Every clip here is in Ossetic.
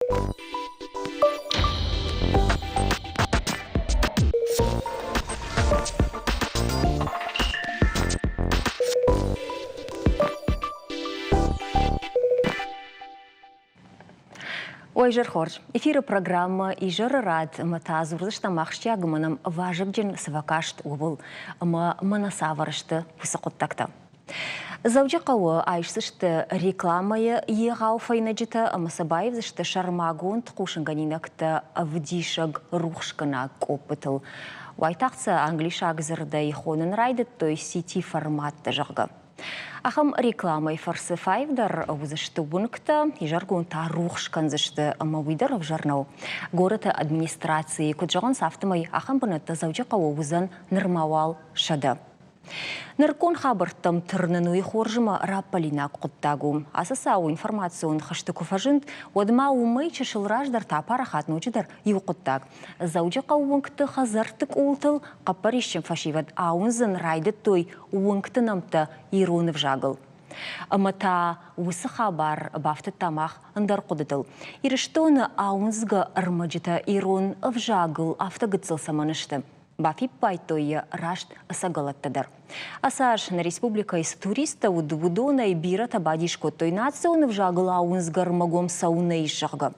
Ой, изӕр хорз. Эфиры программӕ Изӕры рад ӕмӕ та дзурдзыстӕм ахсджиаг ӕмӕ нӕм вазыгджын цы фӕкаст, ууыл ӕмӕ мӕнӕ цавӕр сты уыцы хъуыддӕгтӕ. Дзӕуджыхъӕуы айсдзысты рекламӕйы егъау фӕйнӕджытӕ ӕмӕ сӕ баивдзысты сӕрмагонд хъусынгӕнинӕгтӕ ӕвдисӕг рухсгӕнӕг къоппытыл. Уайтагъд сӕ англисаг дзырдӕй хонын райдыдтой сити-форматтӕ, зӕгъгӕ. Ахӕм рекламӕйы фӕрцы фӕивдӕр уыдзысты уынгтӕ, изӕргон та рухс кӕндзысты ӕмӕ уый дӕр ӕвзӕр нӕу. Горӕты администрацийы куыд зӕгъынц, афтӕмӕй ахӕм бынӕттӕ Дзӕуджыхъӕуы уыдзӕн нырма уал 100. Нырыккон хабӕрттӕм тырнын уый хорз ӕмӕ раппӕлинаг хъуыддаг у. Ацы цауы информацион хызты куы фӕзынд, уӕд ма уымӕй чысыл раздӕр та апарахат ноджыдӕр иу хъуыддаг. Дзӕуджыхъӕуы уынгты хӕдзӕртты къултыл хъӕппӕрисджын фӕсивӕд ауындзын райдыдтой уынгты нӕмттӕ ирон ӕвзагыл. Ӕмӕ та уыцы хабар бафтыдта мах ӕндӕр хъуыдытыл. Ирыстоны ауындзгӕ ӕрмӕджытӕ ирон ӕвзагыл афтӕ гыццыл цӕмӕн сты? Бафиппайдтой йӕ раст ӕцӕгӕлӕттӕ дӕр. Ацы аз нӕ республикӕйы цы туристтӕ уыд, уыдонӕй бирӕтӕ бадис кодтой национ ӕвзагыл ауындзгӕ ӕрмӕгом цӕуыннӕ ис, зӕгъгӕ.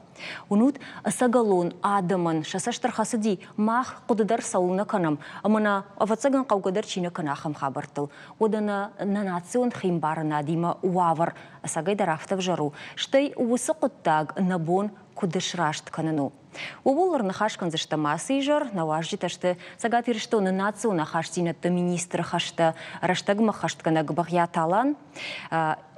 Уынут, ӕцӕгӕлон адӕмӕн сӕ цӕст ӕрхӕцыди, мах хъуыды дӕр цӕуылнӕ кӕнӕм, ӕмӕ нӕ, ӕвӕццӕгӕн, хъӕугӕ дӕр чи нӕ кӕны ахӕм хабӕрттыл. Уӕдӕ нӕ нӕ национ химбарынадимӕ уавӕр ӕцӕгӕйдӕр афтӕ ӕвзӕр у, стӕй уыцы хъуыддаг нӕ бон куыд сраст кӕнын у. Ууыл ӕрныхас кӕндзыстӕм ацы изӕр. Нӕ уазджытӕ сты Цӕгат Ирыстоны национ ахастдзинӕдты министры хӕстӕ рӕстӕгмӕ хӕстгӕнӕг Бӕгъиаты Алан,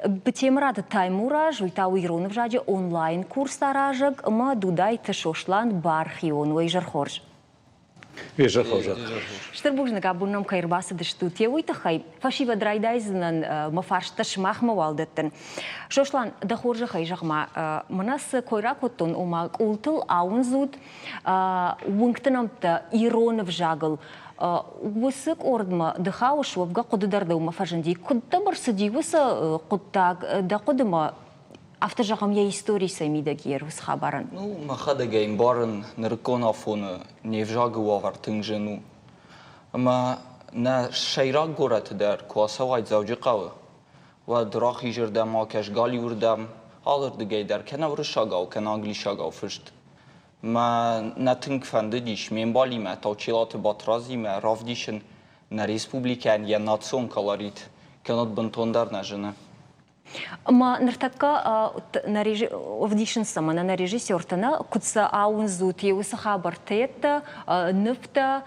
Бтемыраты Таймураз, уый та у ирон ӕвзаджы онлайн-курс аразӕг ӕмӕ Дудайты Сослан бархион. Уӕ изӕр хорз! Изӕр хорз. Стыр бузныг, абон нӕм кӕй ӕрбацыдыстут, йе уый тыххӕй. Фӕсивӕд райдайдзынӕн мӕ фарстытӕ сымахмӕ уал дӕттын. Сослан, дӕ хорзӕхӕй зӕгъ-ма, мӕнӕ цы кой ракодтон, ома къултыл ауындзут уынгты нӕмттӕ ирон ӕвзагыл. Уыцы къордмӕ ды хауыс, уӕвгӕ хъуыды дӕр дӕумӕ фӕзынди. Куыд дӕм ӕрцыди уыцы хъуыддаг дӕ хъуыдымӕ? Афтӕ зӕгъӕм, йӕ истори цӕй мидӕг и уыцы хабарӕн? Ну, мӕхӕдӕг ӕй ӕмбарын, нырыккон афоны не взагы уавӕр тынг зын у. Ӕмӕ нӕ сӕйраг горӕты дӕр куы ацӕуай Дзӕуджыхъӕуы, уӕд рахизырдӕм акӕс, галиуырдӕм, алырдыгӕй дӕр кӕнӕ уырыссагау, кӕнӕ англисагау фыст. Мӕ нӕ тынг фӕндыдис ме мбалимӕ Таучелаты Батрадзимӕ равдисын нӕ республикӕйӕн йӕ национ колорит, кӕнӕд бынтондӕр нӕ зыны. Ӕмӕ ныртӕккӕ ӕвдисынц сӕ мӕнӕ нӕ режиссертӕ нӕ, куыд сӕ ауындзут, йе уыцы хабӕрттӕ, нывтӕ.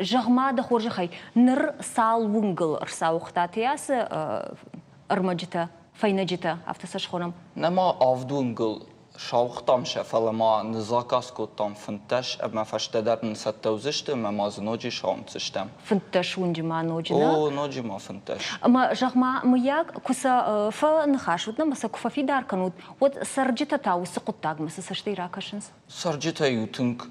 Зӕгъ-ма дӕ хорзӕхӕй, ныр цал уынгыл ӕрцауыгътат ацы ӕрмӕджытӕ, фӕйнӕджытӕ, афтӕ сӕ схонӕм? Нӕма авд уынгыл Сауыгътам сӕ, фӕлӕ ма ныззаказ кодтам 15 ӕмӕ фӕстӕдӕр нын цӕттӕ уыдзысты ӕмӕ ма дзы ноджы сауынддзыстӕм. 15 уынджы ма ноджы, нӕ? О, ноджы ма 15. Ӕмӕ, зӕгъ-ма, мыййаг, куы сӕ фӕныхас ут ӕмӕ сӕ куы фӕфидар кӕнут, уӕд цӕрджытӕ та уыцы хъуыддагмӕ цы цӕстӕй ракӕсынц? Цӕрджытӕ-иу тынг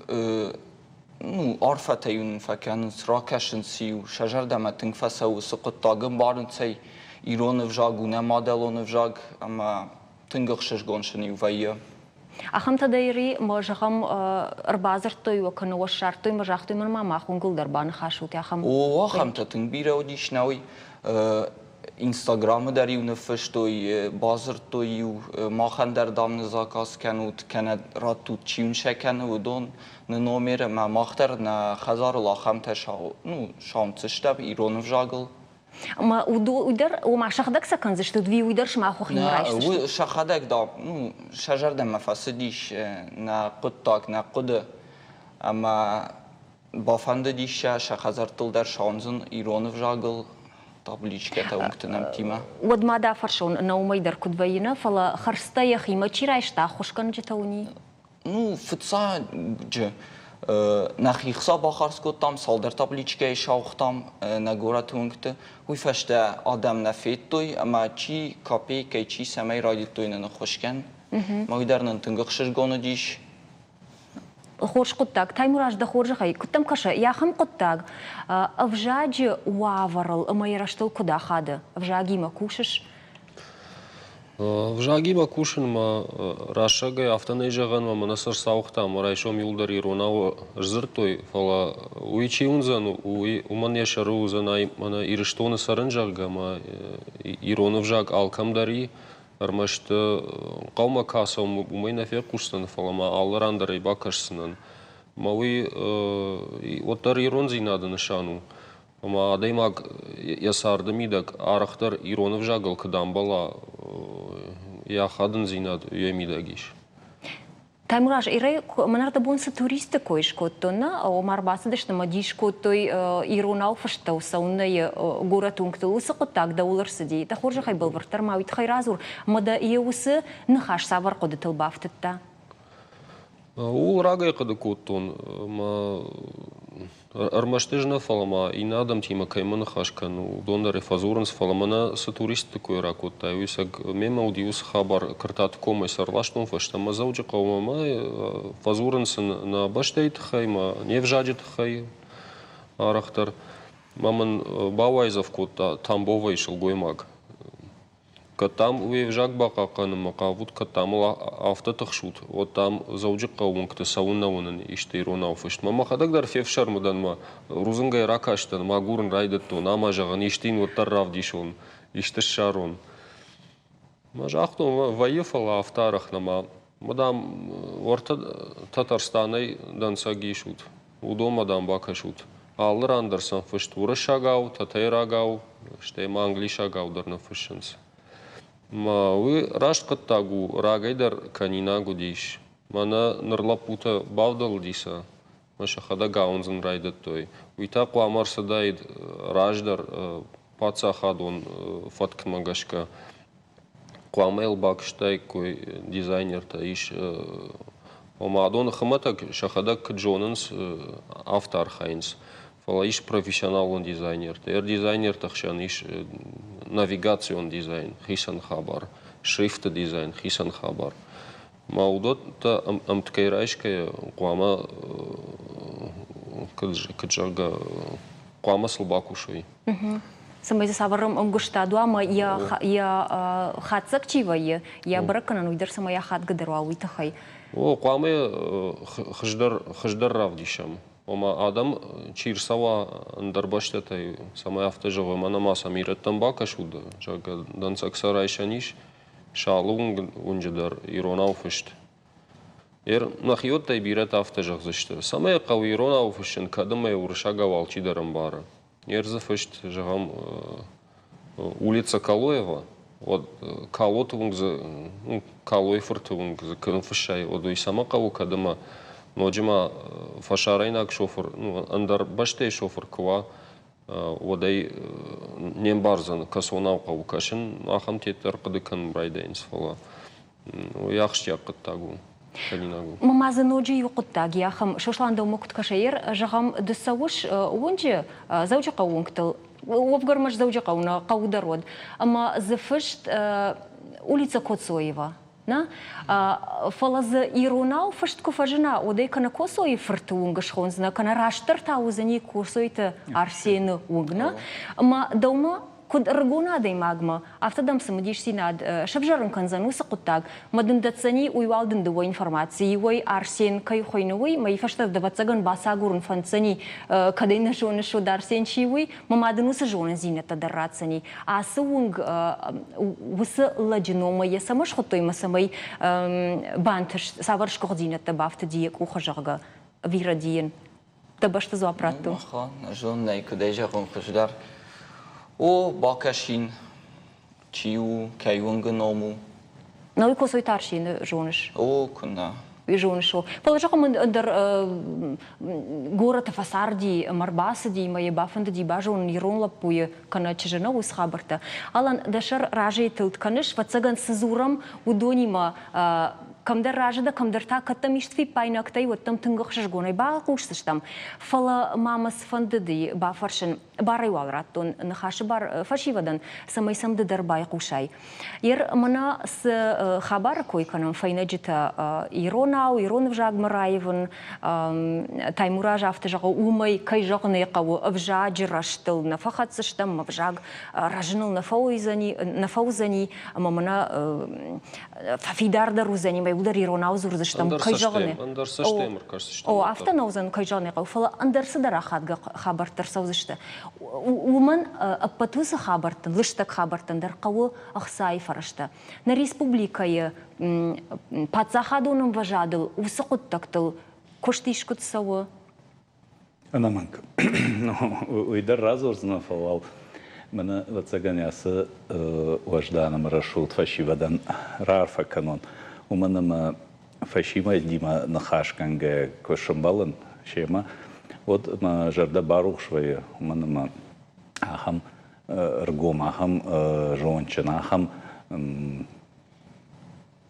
ну, арфӕтӕ-иу нын фӕкӕнынц, ракӕсынц-иу, сӕ зӕрдӕмӕ тынг фӕцӕуы цы хъуыддаг, ӕмбарынц ӕй, ирон ӕвзаг у нӕ мадӕлон ӕвзаг ӕмӕ тынг ӕхсызгон сын-иу вӕййы. Ахӕмтӕ дӕр и, мӕ зӕгъӕм, ӕрбадзырдтой уӕ кӕнӕ уӕ ссардтой мӕ загътой, мӕн ма мах уынгыл дӕр баныхас ут ахӕм. О, ахӕмтӕ тынг бирӕ уыдис, нӕуый. Инстаграмы дӕр-иу ныффыстой, бадзырдтой-иу, махӕн дӕр, дам, ныззаказ кӕнут, кӕнӕ раттут, чи уын сӕ кӕны, уыдон ны номер ӕмӕ мах дӕр нӕ хӕдзарыл ахӕмтӕ ну, саунддзыстӕм ирон ӕвзагыл. Ӕмӕ уый дӕр, ома сыгъдӕг сӕ кӕндзысты, уый уый дӕр сымах уӕхимӕ райсдзыстут? Сӕхӕдӕг дам, ну, сӕ зӕрдӕмӕ фӕцыдис нӕ хъуыддаг, нӕ хъуыды. Ӕмӕ бафӕндыдис сӕ сӕ хӕдзӕрттыл дӕр сауындзын ирон ӕвзагыл табличкӕтӕ уынгты нӕмттимӕ. Уӕд ма дӕ фӕрсон, нӕ уымӕй дӕр куыд вӕййы, нӕ, фӕлӕ хӕрдзтӕ йӕхимӕ чи райста, ӕххуысгӕнджытӕ уын и? Ну, фыццаджы нӕхи хца бахардз кодтам, цалдӕр табличкӕйы сауыгътам нӕ горӕты уынгты. Уый фӕстӕ адӕм нӕ федтой ӕмӕ чи копейкӕй, чи цӕмӕй райдыдтой нын ӕххуыс кӕнын. Мӕ уый дӕр нын тынг ӕхсызгон уыдис. Хорз хъуыддаг. Таймураз, дӕ хорзӕхӕй, куыд дӕм кӕсы, ахӕм хъуыддаг ӕвзаджы уавӕрыл ӕмӕ йӕ рӕзтыл куыд ахады? Ӕвзагимӕ кусыс? Взагимӕ кусынмӕ рӕсӕгӕй афтӕ нӕй зӕгъӕн, ӕмӕ мӕнӕ сӕ рцауыгъта ӕмӕ райсом иуылдӕр иронау сдзырдтой, фӕлӕ уый чи уындзӕн, уый уымӕн йӕ сӕры уыдзӕн ай мӕнӕ Ирыстоны цӕрын, зӕгъгӕ, ӕмӕ ирон ӕвзаг алкӕм дӕр и, ӕрмӕст хъӕумӕ кӕцӕуын, уымӕй нӕ фехъусдзӕн, фӕлӕ ма алы ран дӕр ӕй бакӕсдзынӕн. Ӕмӕ уый уӕддӕр ирондзинады нысан у. Ӕмӕ адӕймаг йӕ царды мидӕг арӕхдӕр ирон ӕвзагыл куыд ӕмбӕла, йӕ ахадындзинад йӕ мидӕг ис. Таймураз, Ирӕй мӕнӕрдӕбон цы туристты кой скодтон, нӕ, ома ӕрбацыдысты ӕмӕ дис кодтой иронау фысттӕ цӕуыннӕ горӕты уынгтыл, уыцы хъуыддаг дӕуыл ӕрцыди. Дӕ хорзӕхӕй бӕлвырддӕр ма уый тыххӕй радзур, ӕмӕ дӕ йӕ уыцы ныхас цавӕр хъуыдытыл бафтыдта? Ууыл рагӕй хъуыды кодтон ӕмӕ ӕрмӕст ӕз нӕ, фӕлӕ ма иннӕ адӕмтимӕ кӕимӕ ныхас кӕнын, уыдон дӕр ӕй фӕдзурынц, фӕлӕ мӕнӕ цы туристты кой ракодтай, уый ӕцӕг мемӕ уыди уыцы хабар Кыртаты комӕй сӕ ӕрластон фӕстӕмӕ Дзӕуджыхъӕумӕ ӕмӕ фӕдзурынц ын нӕ бӕстӕйы тыххӕй ӕмӕ не взаджы тыххӕй арӕхдӕр. Ӕмӕ мын бауайдзӕф кодта Тамбовӕй сылгоймаг. Кӕд, дам, уе взаг бахъахъхъӕнынмӕ хъавут, кӕд, дам, ыл афтӕ тыхсут, уӕд, дам, Дзӕуджыхъӕуы уынгты цӕуыннӕ уынын исты иронау фыст. Мӕ мӕхӕдӕг дӕр фефсӕрмы дӕн мӕ рудзынгӕй ракастӕн, мӕ агурын райдыдтон, ӕмӕ, зӕгъын, исты йын уӕддӕр равдисон, исты ссарон. Мӕ загътон, вӕййы, фӕлӕ афтӕ арӕх нӕма. Мӕ, дам, уӕртӕ Татарстанӕй дӕнцӕг исут, уыдонмӕ, дам, бакӕсут. Алы ран дӕр сӕм фыст уырыссагау, тӕтӕйрагау, стӕй ма англисагау дӕр ныффыссынц. Мӕ уый раст хъуыддаг у, рагӕй дӕр кӕнинаг уыдис. Мӕнӕ ныр лӕппутӕ бавдӕлди сӕ, мӕ сӕхӕдӕг ауындзын райдыдтой. Уый та хъуамӕ ӕрцыдаид раздӕр паддзахадон фӕткмӕ гӕсгӕ. Хъуамӕ йыл бакуыстаиккой дизайнертӕ. Ис, ома адоны хуымӕтӕг сӕхӕдӕг куыд зонынц, афтӕ архайынц. Фӕлӕ ис профессионалон дизайнертӕ. Ӕр дизайнерты хсӕн ис навигацион дизайн, хицӕн хабар, шрифты дизайн, хицӕн хабар. Ма уыдӕттӕ ӕмткӕй райсгӕйӕ хъуамӕ, куыд зӕгъгӕ, хъуамӕ сыл бакусой. Цӕмӕй дзы цавӕр ӕмгуыстад уа ӕмӕ йӕ хатдзӕг чи вӕййы, йӕ бӕрӕггӕнӕн уый дӕр цӕмӕй ахадгӕдӕр уа, уый тыххӕй. О, хъуамӕ хуыздӕр, хуыздӕр равдисӕм. Ома адӕм чи рцӕуа ӕндӕр бӕстӕтӕй, цӕмӕй афтӕ зӕгъой, мӕнӕ ма сӕм ирӕттӕм бакӕсут, зӕгъгӕ, дӕнцӕг сӕ райсӕн ис, сӕ алы уынджы дӕр иронау фыст. Нӕхиуӕттӕй бирӕтӕ афтӕ зӕгъдзысты, цӕмӕй хъӕуы иронау фыссын, кӕд ӕмӕ йӕ уырыссагау алчидӕр ӕмбары. Не рдзы фыст, зӕгъӕм, улица Калоева, уӕд Калоты уынг дзы, ну, Калойы фырты уынг дзы куы ныффыссай, уӕд уый цӕмӕ хъӕуы, кӕд ӕмӕ ноджы ма фӕсарӕйнаг шофыр, ну, ӕндӕр бӕстӕйы шофыр куы уа, уӕд ӕй не мбардзӕн, кӕцонау хъӕуы кӕсын, ахӕм теддӕр хъуыды кӕнын райдайынц, фӕлӕ уый ахсджиаг хъуыддаг у, кӕнинаг у. Ма дзы ноджы иу хъуыддаг и ахӕм, Сослан дӕумӕ куыд кӕса, ер, зӕгъӕм, ды цӕуыс уынджы, Дзӕуджыхъӕуы уынгтыл, уӕвгӕ ӕрмӕст Дзӕуджыхъӕуы нӕ, хъӕуы дӕр уӕд, ӕмӕ дзы фыст улица Коцоева. Нӕ? Фӕлӕ дзы иронау фыст куы фӕзына, уӕд ӕй кӕнӕ Коцойы фырты уынг схондзынӕ, кӕнӕ растдӕр та уыдзӕни Коцойты Арсены уынг, нӕ? Ӕмӕ дӕумӕ куыд ӕрыгон адӕймагмӕ, афтӕ дӕм цымыдисдзинад сӕвзӕрын кӕндзӕн уыцы хъуыддаг, мӕ дын дӕтдзӕни, уый уал дын дыууӕ информацийы, иуӕй Арсен кӕй хуыйны, уый, мӕ фӕстӕ ӕвӕццӕгӕн бацагурын фӕнддзӕни, кӕд ӕй нӕ зоныс, уӕд Арсен чи уый, мӕ ма дын уыцы зонындзинӕдтӕ дӕр ратдзӕни. Ацы уынг уыцы лӕджы номӕй йӕ цӕмӕ схуыдтой ӕмӕ цӕмӕй бантыст, цавӕр сгуыхтдзинӕдтӕ бафтыди йӕ къухы, зӕгъгӕ, ӕви рӕдийын? Дӕ бӕсты дзуапп радтон. Зонын ӕй, куыд ӕй зӕгъон хуыздӕр. О, бакӕсин, чи у, кӕй уынгы ном у. Науи Косойты Арсены зоныс? О, куыннӕ. Уый зоныс, о. Фӕлӕ зӕгъӕм, ӕндӕр горӕты фӕцарди ӕмӕ ӕрбацыди ӕмӕ йӕ бафӕндыди базонын ирон лӕппуйы кӕнӕ чызджы нӕ уыцы хабӕрттӕ. Алан, дӕ сӕр разӕй тылд кӕныс, фӕццӕгӕн цы дзурӕм, уыдонимӕ кӕмдӕр разы дӕ, кӕмдӕр та кӕд дӕм исты фиппаинӕгтӕй, уӕд дӕм тынг ӕхсызгонӕй бахъусдзыстӕм. Фӕлӕ ма мӕ цы фӕндыди бафӕрсын. Барӕй уал радтон ныхасы бар фӕсивӕдӕн, цӕмӕй сӕм ды дӕр байхъусай. Ер мӕнӕ цы хабары кой кӕнӕм, фӕйнӕджытӕ иронау, ирон ӕвзагмӕ раивын, Таймураз афтӕ зӕгъы, уымӕй, кӕй зӕгъын ӕй хъӕуы, ӕвзаджы рӕзтыл нӕ фӕхӕцдзыстӕм, ӕвзаг рӕзыныл нӕ фӕуыдзӕни, нӕ фӕуыдзӕни ӕмӕ мӕнӕ фӕфидардӕр уыдзӕни, ӕмӕ иуылдӕр иронау дзурдзыстӕм, кӕй зӕгъын ӕндӕр цӕстӕй ӕркӕсдзыстӕм. О, афтӕ нӕ уыдзӕн, кӕй зӕгъын ӕй хъӕуы, фӕлӕ ӕндӕр цыдӕр ахадгӕ хабӕрттӕ ӕрцӕудзысты. Уымӕн ӕппӕт уыцы хабӕрттӕн, лыстӕг хабӕрттӕн дӕр хъӕуы ӕхцайы фӕрӕзтӕ. Нӕ республикӕйы паддзахадон ӕмвӕзадыл уыцы хъуыддӕгтыл куыст искуыд цӕуы? Ӕнӕмӕнг. Уый дӕр радзурдзынӕн, фӕлӕ уал мӕнӕ, ӕвӕццӕгӕн, ацы уӕздан ӕмӕ рӕсугъд фӕсивӕдӕн раарфӕ кӕнон, уымӕн ӕмӕ фӕсивӕдимӕ ныхасгӕнгӕ куы сӕмбӕлын семӕ, уӕд мӕ зӕрдӕ барухс вӕййы, уымӕн ӕмӕ ахӕм ӕргом, ахӕм зондджын, ахӕм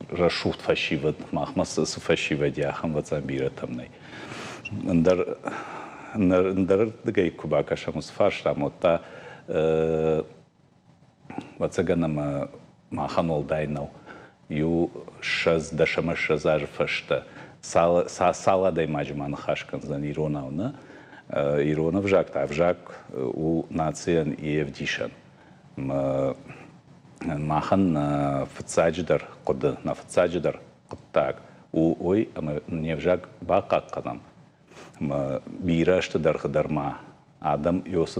рӕсугъд фӕсивӕд, махмӕ цы фӕсивӕд и, ахӕм ӕвӕццӕгӕн бирӕтӕм нӕй. Ӕндӕр ӕндӕрырдыгӕй куы бакӕсӕм уыцы фарстамӕ, уӕд та ӕвӕццӕгӕн ӕмӕ махӕн уӕлдай нӕу. Иу 20, дӕс ӕмӕ 20 азы фӕстӕ цал, цал адӕймаджы ма ныхас кӕндзӕн иронау, нӕ? Ирон ӕвзаг та ӕвзаг у нацийӕн йе вдисӕн. Махӕн нӕ фыццаджыдӕр хъуыды, нӕ фыццаджыдӕр хъуыддаг у уый, ӕмӕ не взаг бахъахъхъӕнӕм. Ӕмӕ бирӕ азты дӕргъы дӕр ма адӕм ёсы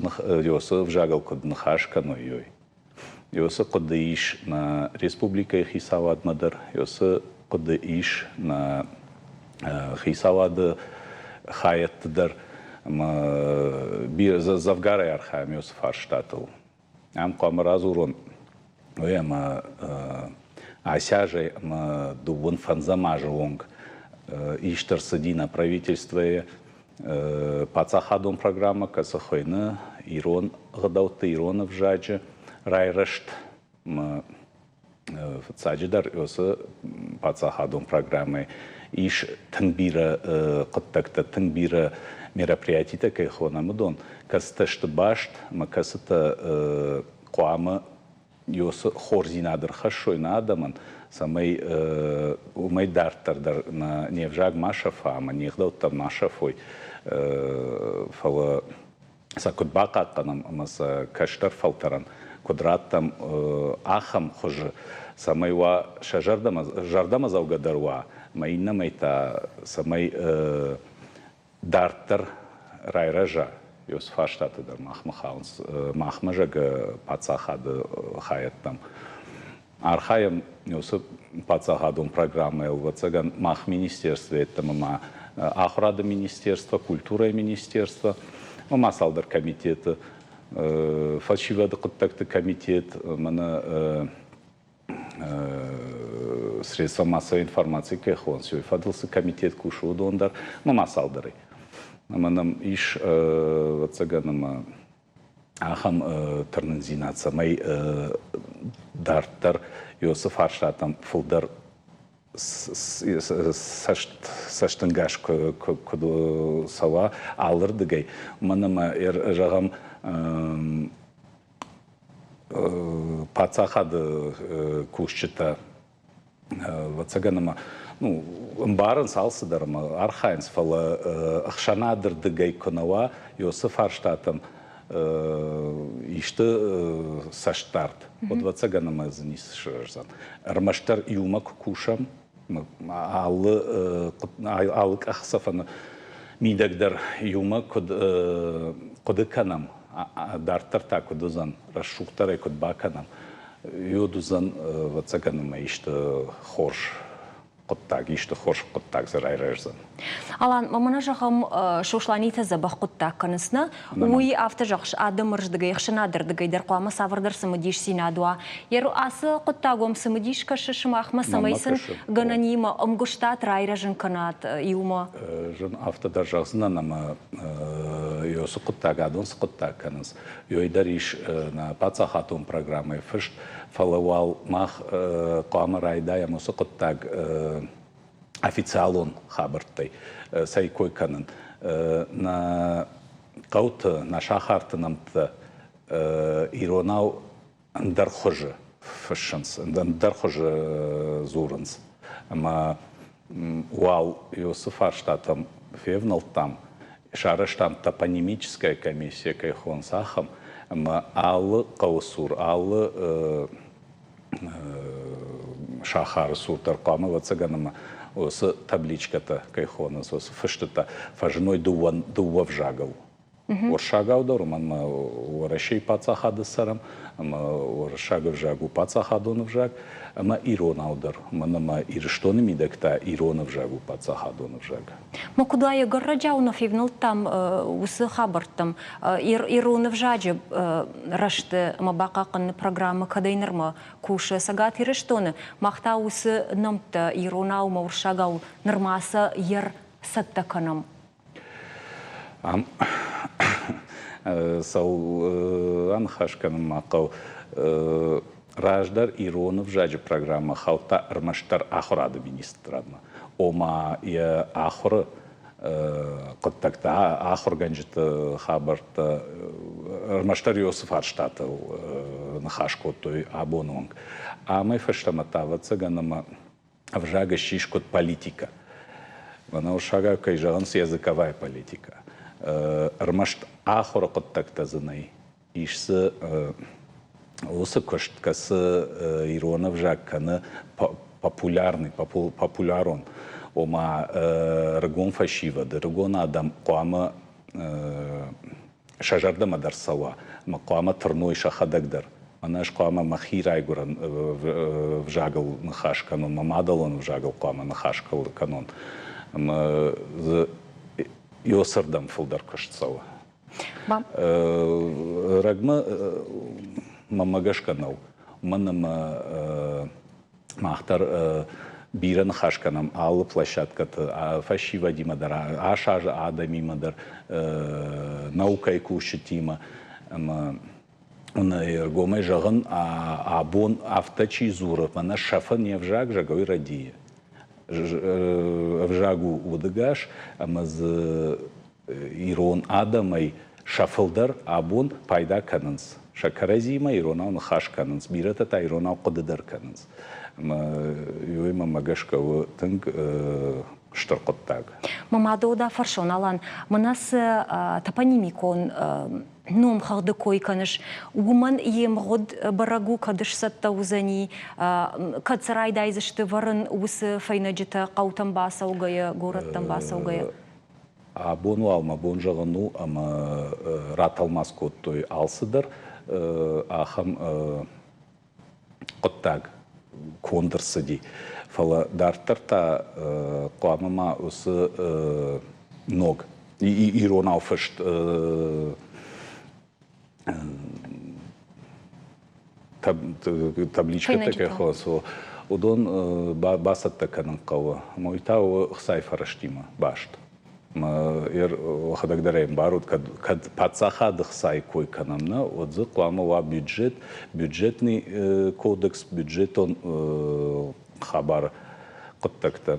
ӕвзагыл куыд ныхас кӕной, уый. Ёсы хъуыды ис нӕ республикӕйы хицауадмӕ дӕр, ёсы хъуыды ис нӕ хицауады хайӕдты дӕр ӕмӕ дзӕвгарӕй архайӕм уыцы фарстатыл. Ам хъуамӕ радзурон уый ӕмӕ ацы азӕй ӕмӕ дыууын фӕндзӕм азы онг ист ӕрцыди нӕ правительствойы паддзахадон программӕ, кӕцы хуыйны ирон ӕгъдӕутты, ирон ӕвзаджы райрӕзт. Фыццаджыдӕр уыцы паддзахадон программӕйы ис тынг бирӕ хъуыддӕгтӕ, тынг бирӕ мероприятитӕ кӕй хонӕм, уыдон, кӕцытӕ сты баст ӕмӕ кӕцытӕ хъуамӕ уыцы хорздзинад ӕрхӕссой нӕ адӕмӕн, цӕмӕй уымӕй дарддӕр дӕр не взаг ма сӕфа ӕмӕ не гъдӕуттӕ ма сӕфой, фӕлӕ сӕ куыд бахъахъхъӕнӕм ӕмӕ сӕ кӕстӕр фӕлтӕрӕн куыд раттӕм ахӕм хуызы, цӕмӕй уа сӕ зӕрдӕмӕдзӕугӕ дӕр уа, ӕмӕ иннӕмӕй та цӕмӕй дарддӕр райрӕза ес фарстатӕ дӕр махмӕ хауынц, махмӕ зӕгъгӕ паддзахады хайӕдтӕм. Архайӕм уыцы паддзахадон программӕйыл, ӕвӕццӕгӕн, мах министерство йеддӕмӕ ма ахуырады министерство, культурӕйы министерство ӕмӕ ма цалдӕр комитеты, фӕсивӕды хъуыддӕгты комитет, мӕнӕ средства массовой информации кӕй хонынц, уый фӕдыл цы комитет кусы, уыдон дӕр, ӕмӕ ма цалдӕрӕй. Ӕмӕ нӕм ис, ӕвӕццӕгӕн, ӕмӕ ахӕм тырнындзинад, цӕмӕй дарддӕр уыцы фарстатӕм фылдӕр цӕстӕнгас куыд цӕуа алырдыгӕй. Уымӕн ӕмӕ, зӕгъӕм, паддзахады кусджытӕ ӕвӕццӕгӕн ӕмӕ ну, ӕмбарынц алцыдӕр ӕмӕ архайынц, фӕлӕ ӕхсӕнады рдыгӕй куы нӕ уа уыцы фарстатӕм исты цӕстдард, уӕд ӕвӕццӕгӕн ӕмӕ дзы ницы сырӕздзӕн. Ӕрмӕстдӕр иумӕ куы кусӕм, алы, алы къахдзӕфӕны мидӕг дӕр иумӕ куыд хъуыды кӕнӕм, дарддӕр та куыд уыдзӕн, рӕсугъддӕрӕй куыд бакӕнӕм, уӕд уыдзӕн, ӕвӕццӕгӕн, ӕмӕ исты хорз хъуыддаг, исты хорз хъуыддаг дзы райрӕздзӕн. Алан, мӕнӕ зӕгъӕм, Сосланитӕ дзӕбӕх хъуыддаг кӕнынц, нӕ? Уый афтӕ зӕгъыс, адӕмы рдыгӕй, ӕхсӕнады рдыгӕй дӕр хъуамӕ цавӕрдӕр цымыдисдзинад уа. Ацы хъуыддаг уӕм цымыдис кӕсы сымахмӕ, цӕмӕй сын гӕнӕнимӕ ӕмгуыстад райрӕзын кӕнат иумӕ? Зын афтӕ дӕр зӕгъдзынӕн, ӕмӕ цы хъуыддаг, адон цы хъуыддаг кӕнынц, уый дӕр ис нӕ паддзахадон программӕйы фыст, фӕлӕ уал мах хъуамӕ райдайӕм уыцы хъуыддаг официалон хабӕрттӕй цӕй кой кӕнын. Нӕ хъӕуты, нӕ сахарты нӕмттӕ иронау ӕндӕр хуызы фыссынц, ӕндӕр хуызы дзурынц. Ӕмӕ уал уыцы фарстатӕм февнӕлдтам, сарӕзтам топонимическая комиссия, кӕй хонынц, ахӕм, ӕмӕ алы хъӕуы цур, алы сахары цур дӕр хъуамӕ, ӕвӕццӕгӕн, ӕмӕ уыцы табличкӕтӕ, кӕй хонынц, уыцы фыстытӕ фӕзыной дыууӕ взагыл. Уырыссагау дӕр, уымӕн ӕмӕ Уӕрӕсейы паддзахады цӕрӕм, ӕмӕ уырыссаг ӕвзаг у паддзахадон ӕвзаг, ӕмӕ иронау дӕр, уымӕн ӕмӕ Ирыстоны мидӕг та ирон ӕвзаг у паддзахадон ӕвзаг. Ма куыд уайы, ӕгӕррӕджиау нӕ февнӕлдтам уыцы хабӕрттӕм? Ирон ӕвзаджы рӕзты ӕмӕ бахъахъхъӕныны программӕ кӕдӕй нырмӕ кусы Цӕгат Ирыстоны, мах та уыцы нӕмттӕ иронау ӕмӕ уырыссагау нырма сӕ йӕ цӕттӕ кӕнӕм. Ам цӕуыл аныхас кӕнын ма хъӕуы. Раздӕр ирон ӕвзаджы программӕ хаудта ӕрмӕстдӕр ахуырады министрадмӕ. Ома йӕ ахуыры хъуыддӕгтӕ, ахуыргӕнджыты хабӕрттӕ ӕрмӕстдӕр уыцы фарстатыл ныхас кодтой абоны онг. Амӕй фӕстӕмӕ та, ӕвӕццӕгӕн, ӕмӕ ӕвзаг ссис куыд политикӕ. Мӕнӕ уырыссагау кӕй зӕгъынц, языковая политика. Ӕрмӕст ахуыры хъуыддӕгтӕ дзы нӕй. Ис дзы уыцы куыст, кӕцы ирон ӕвзаг кӕны популярный, популярон. Ома ӕрыгон фӕсивӕд, ӕрыгон адӕм хъуамӕ сӕ зӕрдӕмӕ дӕр цӕуа ӕмӕ хъуамӕ тырной сӕхӕдӕг дӕр. Мӕнӕ ӕз хъуамӕ мӕхи райгуырӕн ӕвзагыл ныхас кӕнон, мӕ мадӕлон ӕвзагыл хъуамӕ ныхас кӕнон. Ӕмӕ дзы ёсырдӕм фылдӕр куыст цӕуы. Рӕгмӕ мӕнмӕ гӕсгӕ нӕу. Уымӕн ӕмӕ мах дӕр бирӕ ныхас кӕнӕм алы площадкӕты фӕсивӕдимӕ дӕр, ас азы адӕмимӕ дӕр, наукӕйы кусджытимӕ. Ӕмӕ ӕргомӕй зӕгъын, абон афтӕ чи дзуры, мӕнӕ сӕфы не взаг, зӕгъгӕ, уый рӕдийы. Ӕвзаг у удыгас, ӕмӕ дзы ирон адӕмӕй сӕ фылдӕр абон пайда кӕнынц. Сӕ кӕрӕдзиимӕ иронау ныхас кӕнынц, бирӕтӕ та иронау хъуыды дӕр кӕнынц. Ӕмӕ уый мӕ гӕсгӕ у тынг стыр хъуыддаг. Мӕ мады дӕ фӕрсон, Алан, мӕнӕ цы топонимикон номхыгъды кой кӕныс, уымӕн йе мгъуыд бӕрӕг у, кӕд сцӕттӕ уыдзӕни, кӕд сӕ райдайдзысты вӕрын уыцы фӕйнӕджытӕ хъӕутӕм бацӕугӕйӕ, горӕттӕм бацӕугӕйӕ? Абон уал мӕ бон зӕгъын у, ӕмӕ ратӕлмац кодтой алцыдӕр ахӕм хъуыддаг конд ӕрцыди. Фӕлӕ дарддӕр та хъуамӕ ма уыцы ног иронау фыст табличкӕтӕ кӕй хӕссы, уыдон бацӕттӕ кӕнын хъӕуы. Ӕмӕ уый та у ӕхцайы фӕрӕзтимӕ баст. Уӕхӕдӕг дӕр ӕй ӕмбарут, кӕд паддзахады хцайы кой кӕнӕм, нӕ, уӕд дзы хъуамӕ уа бюджет, бюджетный кодекс, бюджетон хабар хъуыддӕгтӕ.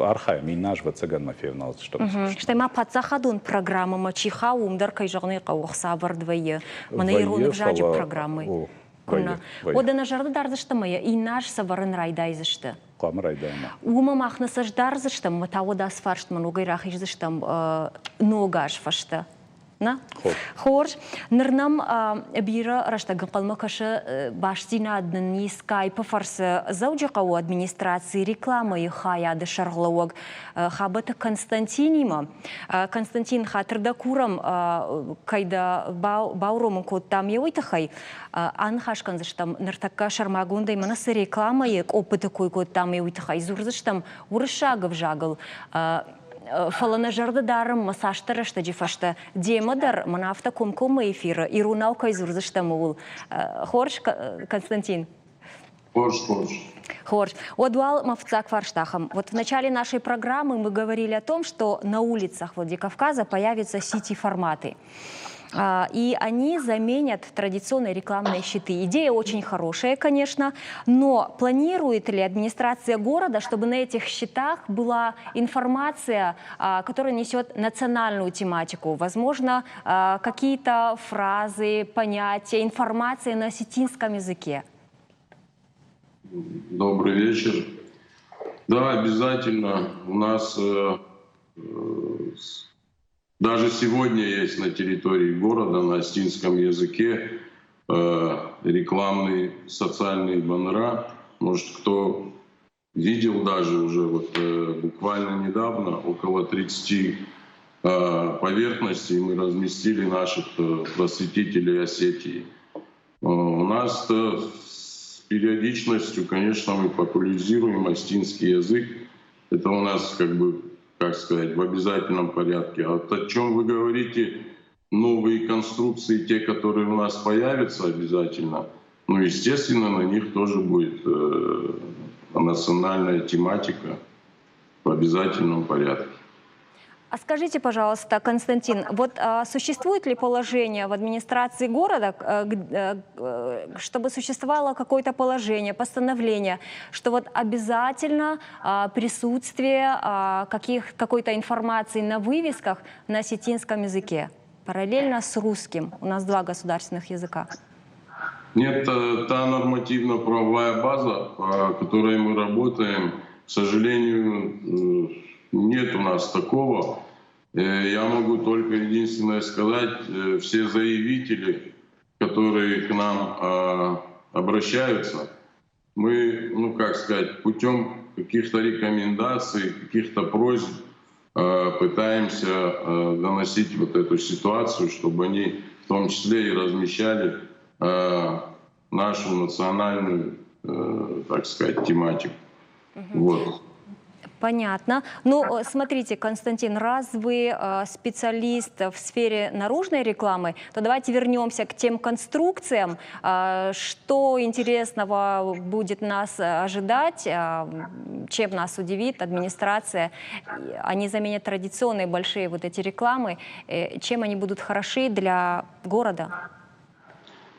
Архайӕм, иннӕ аз, ӕвӕццӕгӕн, мӕ февналдзыстӕм. Стӕй ма паддзахадон программӕмӕ чи хауы, уым дӕр, кӕй зӕгъын ӕй хъӕуы, ӕхца ӕвӕрд вӕййы. Мӕнӕ ирон ӕвзаджы программӕ. Куыннӕ. Уӕдӕ нӕ зӕрды дардзыстӕм ӕмӕ йӕ иннӕ аз сӕвӕрын райдайдзысты. Хъуамӕ райдайӕм. Уымӕ мах нӕ цӕст дардзыстӕм, ӕмӕ та уӕд ацы фарстмӕ ногӕй рахиздзыстӕм ног аз фӕстӕ. Нӕ? Хорз. Ныр нӕм бирӕ рӕстӕг ӕнхъӕлмӕ кӕсы бастдзинад нын и скайпы фӕрцы Дзӕуджыхъӕуы администрацийы рекламӕйы хайады сӕргълӕууӕг Хабӕты Константинимӕ. Константин, хатыр дӕ курӕм, кӕй дӕ бауромын кодтам, йӕ уый тыххӕй. Аныхас кӕндзыстӕм ныртӕккӕ сӕрмагондӕй мӕнӕ цы рекламӕйы къоппыты кой кодтам, уый тыххӕй дзурдзыстӕм уырыссаг ӕвзагыл. Фӕлӕ нӕ зӕрды дарӕм мӕ цасдӕр рӕстӕджы фӕстӕ демӕ дӕр мӕн афтӕ комкоммӕ эфиры иронау кӕй дзурдзыстӕм, ууыл. Хорз, Константин? Хорз, хорз. Хорз. Уӕд уал мӕ фыццаг фарст ахӕм. Вот в начале нашей программы мы говорили о том, что на улицах Владикавказа появятся сити-форматы. И они заменят традиционные рекламные щиты. Идея очень хорошая, конечно, но планирует ли администрация города, чтобы на этих щитах была информация, которая несет национальную тематику? Возможно, какие-то фразы, понятия, информация на осетинском языке? Добрый вечер. Да, обязательно. У нас даже сегодня есть на территории города на осетинском языке рекламные социальные баннера. Может, кто видел даже уже вот буквально недавно около 30 поверхностей мы разместили наших просветителей Осетии. У нас с периодичностью, конечно, мы популяризируем осетинский язык. Это у нас, как бы, как сказать, в обязательном порядке. А вот о чем вы говорите, новые конструкции, те, которые у нас появятся обязательно, ну, естественно, на них тоже будет национальная тематика в обязательном порядке. А скажите, пожалуйста, Константин, вот существует ли положение в администрации города, чтобы существовало какое-то положение, постановление, что вот обязательно присутствие какой-то информации на вывесках на осетинском языке, параллельно с русским? У нас два государственных языка. Нет, та нормативно-правовая база, по которой мы работаем, к сожалению, нет у нас такого. Я могу только единственное сказать, все заявители, которые к нам обращаются, мы, ну как сказать, путем каких-то рекомендаций, каких-то просьб пытаемся доносить вот эту ситуацию, чтобы они в том числе и размещали нашу национальную, так сказать, тематику. Вот. Понятно. Ну, смотрите, Константин, раз вы специалист в сфере наружной рекламы, то давайте вернемся к тем конструкциям. Что интересного будет нас ожидать, чем нас удивит администрация? Они заменят традиционные большие вот эти рекламы. Чем они будут хороши для города?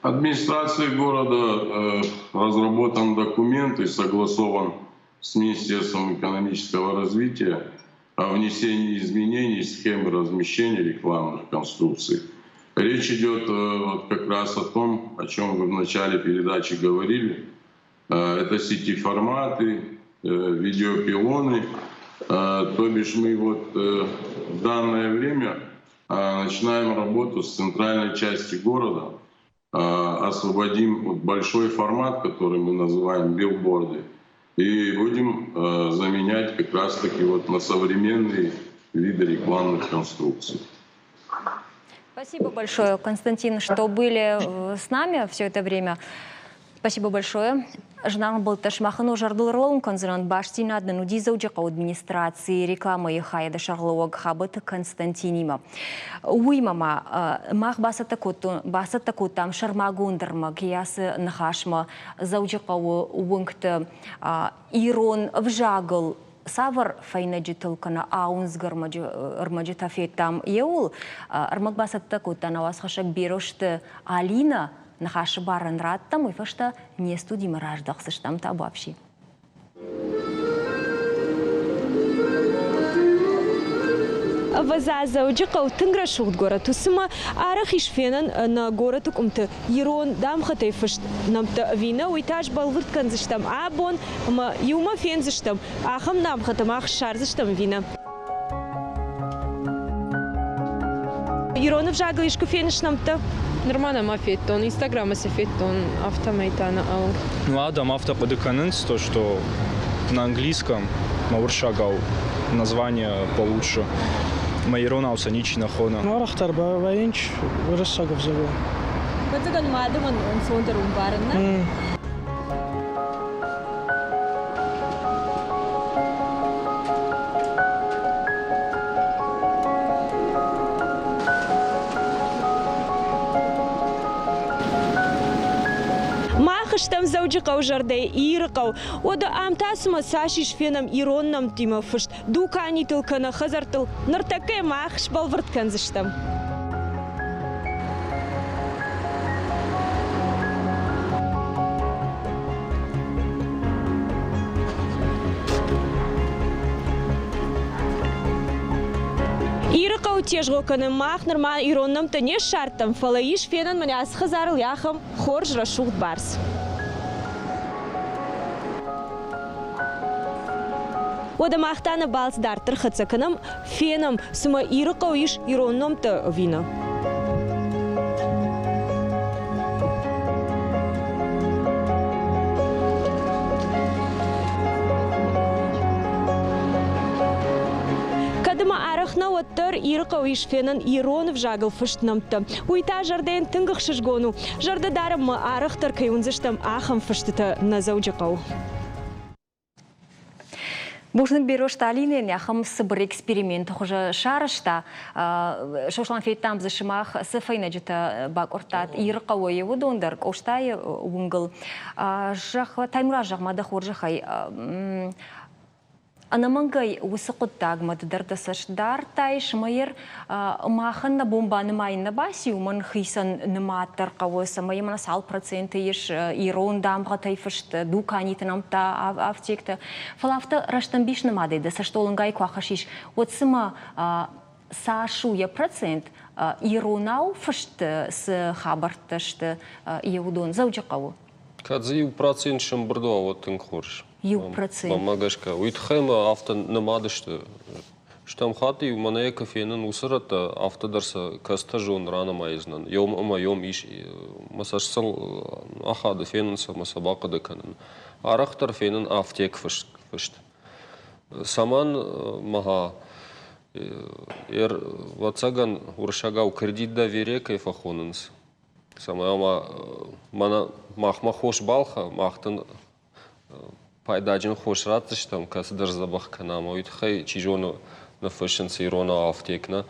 Администрацией города разработан документ и согласован с Министерством экономического развития о внесении изменений в схемы размещения рекламных конструкций. Речь идет вот как раз о том, о чем вы в начале передачи говорили. Это сети-форматы, видеопилоны. То бишь мы вот в данное время начинаем работу с центральной части города, освободим вот большой формат, который мы называем билборды, и будем заменять как раз-таки вот на современные виды рекламных конструкций. Спасибо большое, Константин, что были с нами все это время. Спасибо большое. Зынаргъ ӕмбӕлттӕ, сымахӕн уӕ зӕрдыл ӕрлӕууын кӕндзынӕн бастдзинад нын уыди Дзӕуджыхъӕуы администрацийы рекламӕйы хайады сӕргълӕууӕг Хабӕты Константинимӕ. Уыимӕ ма мах бацӕттӕ кодтам сӕрмагонд ӕрмӕг йӕ ацы ныхасмӕ Дзӕуджыхъӕуы уынгты ирон ӕвзагыл цавӕр фӕйнӕджытыл кӕнӕ ауындзгӕ ӕрмӕджытӕ федтам, еуыл ӕрмӕг бацӕттӕ кодта нӕ уацхӕссӕг Берозты Алинӕ. Ныхасы барӕн радтам, уый фӕстӕ не студимӕ раздӕхдзыстӕм табуафси. Ӕвӕдза, Дзӕуджыхъӕу тынг рӕсугъд горӕт у, цымӕ арӕх ис фенӕн нӕ горӕты къуымты ирон дамгъӕтӕй фыст нӕмттӕ ӕви нӕ, уый та сбӕлвырд кӕндзыстӕм абон ӕмӕ иумӕ фендзыстӕм, ахӕм дамгъӕтӕ мах ссардзыстӕм ӕви нӕ. Ирон ӕвзагыл искуы феныс нӕмттӕ? Нырма нӕма федтон. Инстаграмы цы федтон, афтӕмӕй та нӕ. Ну, адӕм афтӕ хъуыды кӕнынц, то, что на английском, ма уырыссагау название получше. Мӕ иронау сӕ ничи нӕ хоны. Ну, арӕхдӕр вӕййынц уырыссаг ӕвзагыл. Ӕвӕццӕгӕн ма адӕмӕн ӕнцондӕр у ӕмбарын, нӕ? Мах стӕм Дзӕуджыхъӕуы зӕрдӕйы Ирыхъӕу. Уӕдӕ ам та цымӕ цас ис фенӕм ирон нӕмттимӕ фыст дуканитыл кӕнӕ хӕдзӕрттыл, ныртӕккӕ мах сбӕлвырд кӕндзыстӕм. Ирыхъӕуы тезгъо кӕны мах нырма ирон нӕмттӕ не ссардтам, фӕлӕ ис фенӕн мӕнӕ ацы хӕдзарыл ахӕм хорз рӕсугъд бӕрц. Уӕдӕ мах та нӕ балц дарддӕр хӕццӕ кӕнӕм, фенӕм, цымӕ Ирыхъӕуы ис ирон нӕмттӕ ӕви нӕ. Кӕд ӕмӕ арӕх нӕ, уӕддӕр Ирыхъӕуы ис фенӕн ирон ӕвзагыл фыст нӕмттӕ. Уый та зӕрдӕйӕн тынг ӕхсызгон у. Зӕрдӕ дарӕм ма арӕхдӕр кӕй уындзыстӕм ахӕм фыстытӕ нӕ Дзӕуджыхъӕуы. Бузныг Беро Сталинӕн ахӕм цыбыр эксперименты хуызы сарӕзта. Сослан федтам дзы сымах цы фӕйнӕджытӕ бакъуырдтат Ирыхъӕуы, уыдон дӕр Къостайы уынгыл. Зӕгъ, Таймураз, зӕгъ ма дӕ хорзӕхӕй, Ӕнӕмӕнгӕй уыцы хъуыддагмӕ ды дӕр дӕ цӕст дардтаис ӕмӕ йӕ махӕн нӕ бон банымайын нӕ баци, уымӕн хицӕн нымад дӕр хъӕуы, цӕмӕй мӕнӕ цал проценты ис ирон дамгъӕтӕй фыст дуканиты нӕмттӕ, афтектӕ. Фӕлӕ афтӕ рӕстӕмбис нымадӕй дӕ цӕстуылынгӕй куы ахӕссис, уӕд цыма цас у йӕ процент иронау фыст цы хабӕрттӕ сты, йе уыдон Дзӕуджыхъӕуы? Кӕд дзы 1% сӕмбырд уа, уӕд тынг хорз. 1%. Мӕнмӕ гӕсгӕ. Уый тыххӕй мӕ афтӕ нымад сты. Стӕм хатт-иу мӕнӕ куы фенын уыцы рӕттӕ, афтӕ дӕр сӕ кӕцытӕ зон ранымайдзынӕн. Йом ӕмӕ йом ис, мӕ цӕст сыл ахады, фенын сӕ мӕ сӕ бахъуыды кӕнын. Арӕхдӕр фенын афтек фыст. Цӕмӕн мӕ ӕвӕццӕгӕн, уырыссагау кредит доверия кӕй фӕхонынц, цӕмӕй ма мӕнӕ махмӕ хос балхӕ, мах дын пайдаджын хос ратдзыстӕм, кӕцыдӕр дзӕбӕх кӕна ӕмӕ уый тыххӕй, чи зоны, ныффыссынц иронау афтек, нӕ?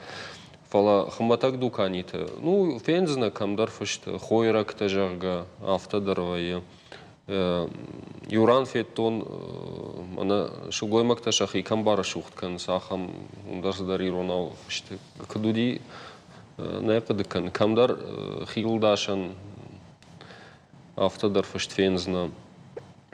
Фӕлӕ хуымӕтӕг дуканиты, ну, фендзынӕ кӕмдӕр фыст хойрӕгтӕ, зӕгъгӕ, афтӕ дӕр вӕййы. Иу ран федтон, мӕнӕ сылгоймӕгтӕ сӕхи кӕм барӕсугъд кӕнынц, ахӕм уым дӕр цыдӕр иронау фыст куыд уыди, нӕ хъуыды кӕн. Кӕмдӕр хилдасӕн афтӕ дӕр фыст фендзынӕ.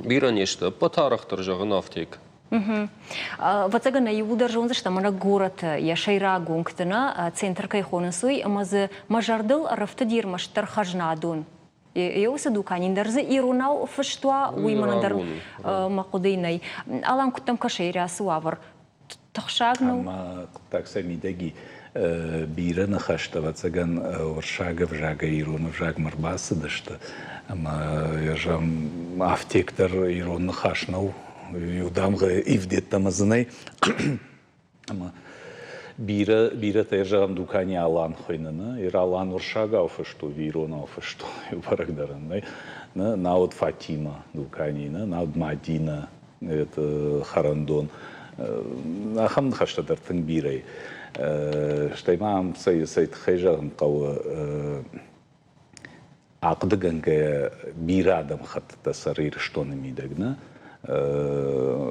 Бирӕ не сты, ӕппӕт арӕхдӕр зӕгъын афтек. Ӕвӕццӕгӕн нӕ иууылдӕр зондзыстӕм, мӕнӕ горӕты йӕ сӕйраг уынгты нӕ центр кӕй хонынц, уый, ӕмӕ дзы мӕ зӕрдыл ӕрӕфтыди ӕрмӕстдӕр хӕзнадон. Еуцы дуканин дӕр дзы иронау фыст уа, уый мӕнӕн дӕр мӕ хъуыдыйы нӕй. Алан, куыд дӕм кӕсы Ирӕсы уавӕр? Тыхсаг нӕу? Ӕмӕ хъуыддаг сӕ мидӕги бирӕ ныхӕстӕ, ӕвӕццӕгӕн, уырыссаг ӕвзагӕй ирон ӕвзагмӕ ӕрбацыдысты. Ӕмӕ зӕгъӕм, афтек дӕр ирон ныхас нӕу, иу дамгъӕ ивд йеддӕмӕ дзы нӕй. Ӕмӕ бирӕ, бирӕтӕ, зӕгъӕм, дукани Алан хуыйны, нӕ? Ир Алан уырыссагау фыст у, иронау фыст у, иу бӕрӕг дӕр ын нӕй. Нӕ, науӕд Фатима дукани, нӕ, науӕд Мадинӕ хӕрӕндон. Ахӕм ныхӕстӕ дӕр тынг бирӕ и. Стӕй ма ам цӕй тыххӕй зӕгъын хъӕуы, ахъуыдыгӕнгӕйӕ бирӕ адӕмыхӕттытӕ цӕры Ирыстоны мидӕг, нӕ?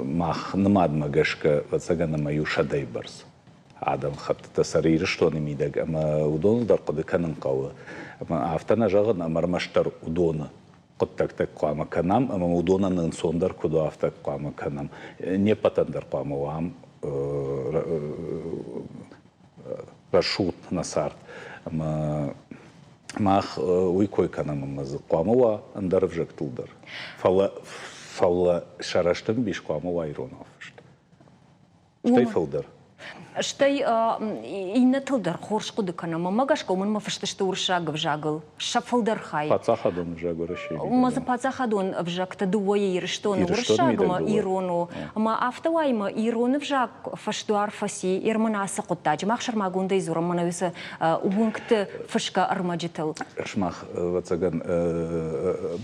Мах нымадмӕ гӕсгӕ, ӕвӕццӕгӕн, ӕмӕ иу сӕдӕйы бӕрц адӕмыхӕттытӕ цӕры Ирыстоны мидӕг, ӕмӕ уыдоныл дӕр хъуыды кӕнын хъӕуы. Ӕмӕ афтӕ нӕ зӕгъын, ӕмӕ ӕрмӕстдӕр уыдоны хъуыддӕгтӕ хъуамӕ кӕнӕм, ӕмӕ уыдонӕн ӕнцондӕр куыд уа, афтӕ хъуамӕ кӕнӕм. Не ппӕтӕн дӕр хъуамӕ уа ам рӕсугъд нӕ цард. Ӕмӕ мах уый кой кӕнӕм, ӕмӕ дзы хъуамӕ уа ӕндӕр ӕвзӕгтыл дӕр. Фӕлӕ, фӕлӕ сӕ рӕстӕмбис хъуамӕ уа иронау фыст. Стӕй фылдӕр. Стӕй иннӕтыл дӕр хорз хъуыды кӕнӕм. Мӕнмӕ гӕсгӕ уымӕн мӕ фыст сты уырыссаг ӕвзагыл. Сӕ фылдӕр хай. Паддзахадон ӕвзаг Уӕрӕсейы. Ӕмӕ дзы паддзахадон ӕвзӕгтӕ дыууӕйы Ирыстоны, уырыссаг ӕмӕ ирон у. Ӕмӕ афтӕ уай, ӕмӕ ирон ӕвзаг фӕсдуар фӕци Ерман ацы хъуыддаджы. Мах сӕрмагондӕй дзурӕм мӕнӕ уыцы уынгты фысгӕ ӕрмӕджытыл. Сымах, ӕвӕццӕгӕн,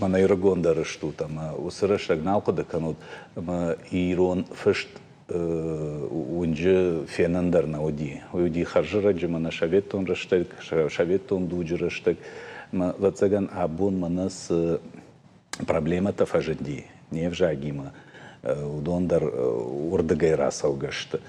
мӕнӕ ӕрыгондӕр стут ӕмӕ уыцы рӕстӕг нал хъуыды кӕнут, ӕмӕ ирон фыст уынджы фенӕн дӕр нӕ уыди. Уый уыди хӕрзӕрӕджы мӕнӕ советон рӕстӕг, советон дуджы рӕстӕг. Мӕ, ӕвӕццӕгӕн, абон мӕнӕ цы проблемӕтӕ фӕзынди не взагимӕ, уыдон дӕр уырдыгӕй рацӕугӕ сты.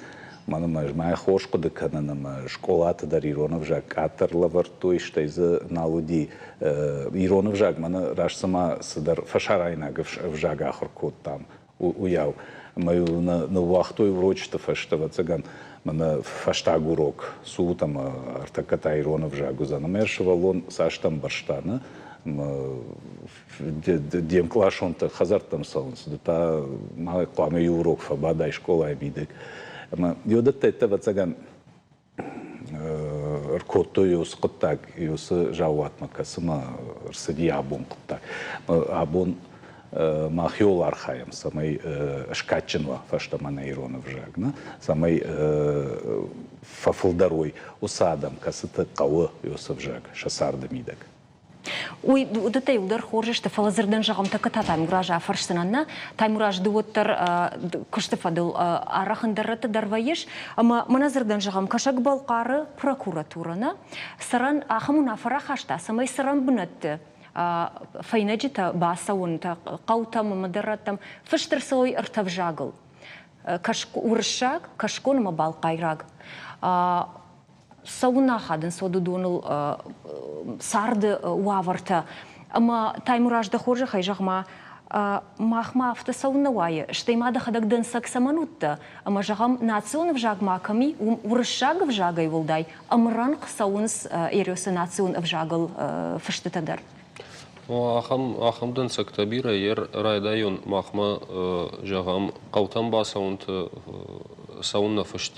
Мӕн ӕмӕ мӕ хорз хъуыды кӕнын ӕмӕ скъолаты дӕр ирон ӕвзаг къаддӕр лӕвӕрдтой, стӕй дзы нал уыди ирон ӕвзаг, мӕнӕ раст цыма цыдӕр фӕсарӕйнаг ӕвзаг ахуыр кодтам, уыйау. Ӕмӕ-иу нӕ ныууагътой урочыты фӕстӕ, ӕвӕццӕгӕн, мӕнӕ фӕстаг урок цут ӕмӕ ӕртӕккӕ та ирон ӕвзаг уыдзӕн. Ӕмӕ сывӕллон цастӕ ӕмбӕрста, нӕ? Де мкъласонтӕ хӕдзӕрттӕм цӕуынц, ды та ма хъуамӕ иу урок фӕбадай скъолайы мидӕг. Ӕмӕ уыдӕттӕ, ӕвӕццӕгӕн, ӕркодтой уыцы хъуыддаг, уыцы заууатмӕ, кӕцымӕ ӕрцыди абон хъуыддаг. Абон мах иуыл архайӕм, цӕмӕй скадджын уа фӕстӕмӕ нӕ ирон ӕвзаг, нӕ? Цӕмӕй фӕфылдӕр уой уыцы адӕм, кӕцыты хъӕуы уыцы ӕвзаг сӕ царды мидӕг. Уый уыдӕттӕ иуылдӕр хорз сты, фӕлӕ дзырдӕн зӕгъӕм, тӕккӕ та Таймураз афӕрсдзынӕн, нӕ? Таймураз, ды уӕддӕр куысты фӕдыл арӕх ӕндӕр рӕтты дӕр вӕййыс, ӕмӕ мӕнӕ дзырдӕн зӕгъӕм, Кӕсӕг-Балхъары прокуратурӕ, нӕ? Цӕрӕн ахӕм уынаффӕ рахаста, цӕмӕй цӕрӕн бынӕтты фӕйнӕджытӕ бацӕуынтӕ хъӕутӕм ӕмӕ дӕр рӕттӕм фыст ӕрцӕуой ӕртӕ взагыл. Уырыссаг, кӕсгон ӕмӕ балхъайраг. Цӕуын ахадынц уӕд уыдоныл царды уавӕртӕ. Ӕмӕ Таймураз, дӕ хорзӕхӕй зӕгъ-ма, махмӕ афтӕ цӕуын нӕ уайы, стӕй ма дӕхӕдӕг дӕнцӕг цӕмӕн уыдтӕ? Ӕмӕ зӕгъӕм, национ ӕвзаг ма кӕм и, уым уырыссаг ӕвзагӕй уӕлдай ӕмрӕнхъ цӕуынц Ересы национ ӕвзагыл фыстытӕ дӕр. Ахӕм, ахӕм дӕнцӕгтӕ бирӕ йе райдайон махмӕ, зӕгъӕм, хъӕутӕм бацӕуынты цӕуыннӕ фыст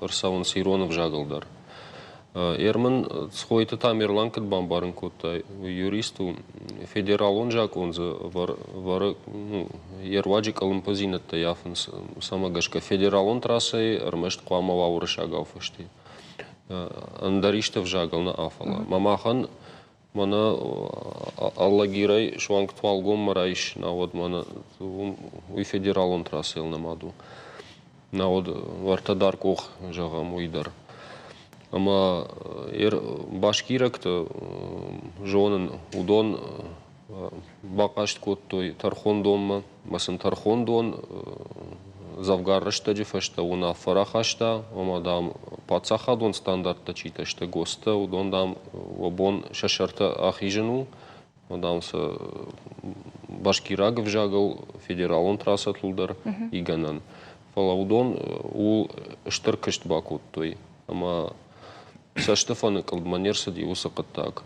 ӕрцӕуынц ирон ӕвзагыл дӕр. Ермын Цхойты Тамерлан куыд бамбарын кодта, уый юрист у, федералон закъон дзы вӕры, ну, йе руаджы къуылымпыдзинӕдтӕ йафынц, цӕмӕ гӕсгӕ федералон трассӕйы ӕрмӕст хъуамӕ уа уырыссагау фысти. Ӕндӕр исты ӕвзагыл нӕ афӕлӕ. Мӕ махӕн Мӕнӕ Алагирӕй суанг Туалгоммӕ райс, науӕд мӕнӕ уый федералон трассӕйыл нымад у. Науӕд уӕртӕ Даркъох, зӕгъӕм, уый дӕр. Ӕмӕ башкирӕгты зонын, уыдон бахъаст кодтой тӕрхондонмӕ, ӕмӕ сын тӕрхондон дзӕвгар рӕстӕджы фӕстӕ уынаффӕ рахаста, ома, дам, паддзахадон стандарттӕ читӕ сты, ГОСТ-тӕ, уыдон, дам, уӕ бон сӕ сӕртӕ ахизын у, дам, сӕ башкираг ӕвзагыл федералон трассӕтыл дӕр и гӕнӕн. Фӕлӕ уыдон ууыл стыр куыст бакодтой ӕмӕ цӕсты фӕныкъуылдмӕ не рцыди уыцы хъуыддаг.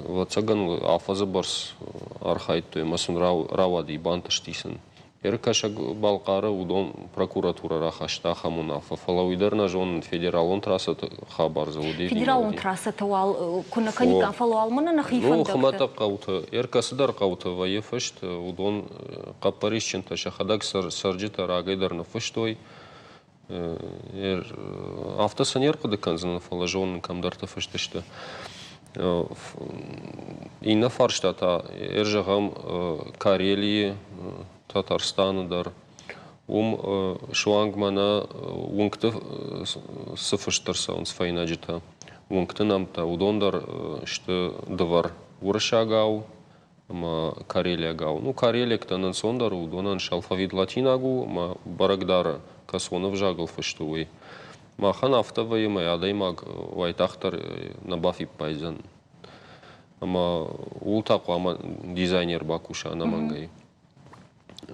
Ӕвӕццӕгӕн, афӕдзы бӕрц архайдтой ӕмӕ сын рауади, бантысти сын. Ӕркӕсӕг-Балхъары уыдон прокуратурӕ рахаста ахӕм уынаффӕ, фӕлӕ уый дӕр нӕ зонын, федералон трассӕты хабар дзы уыди. Федералон трассӕтӕ уал куы нӕ кӕниккам, фӕлӕ уал мӕнӕ нӕхи фӕндӕгты. Ну, хуымӕтӕг хъӕуты, ӕркӕцыдӕр хъӕуты вӕййы фыст, уыдон хъӕппӕрисджынтӕ сӕхӕдӕг цӕрджытӕ рагӕй дӕр ныффыстой. Афтӕ сӕ не рхъуыды кӕндзынӕн, фӕлӕ зонын, кӕмдӕрты фыст сты. Иннӕ фарста та, ӕрзӕгъӕм, Карелийы, Татарстаны дӕр. Уым суанг мӕнӕ уынгты цы фыст ӕрцӕуынц фӕйнӕджытӕ, уынгты нӕмттӕ, уыдон дӕр сты дывӕр уырыссагау, ӕмӕ карелиагау. Ну, карелиӕгтӕн ӕнцондӕр у, уыдонӕн сӕ алфавит латинаг у ӕмӕ бӕрӕг дары, кӕцон ӕвзагыл фыст у, уый. Махӕн афтӕ вӕййы, ӕмӕ адӕймаг уайтагъддӕр нӕ бафиппайдзӕн. Ӕмӕ ууыл та хъуамӕ дизайнер бакуса ӕнӕмӕнгӕй.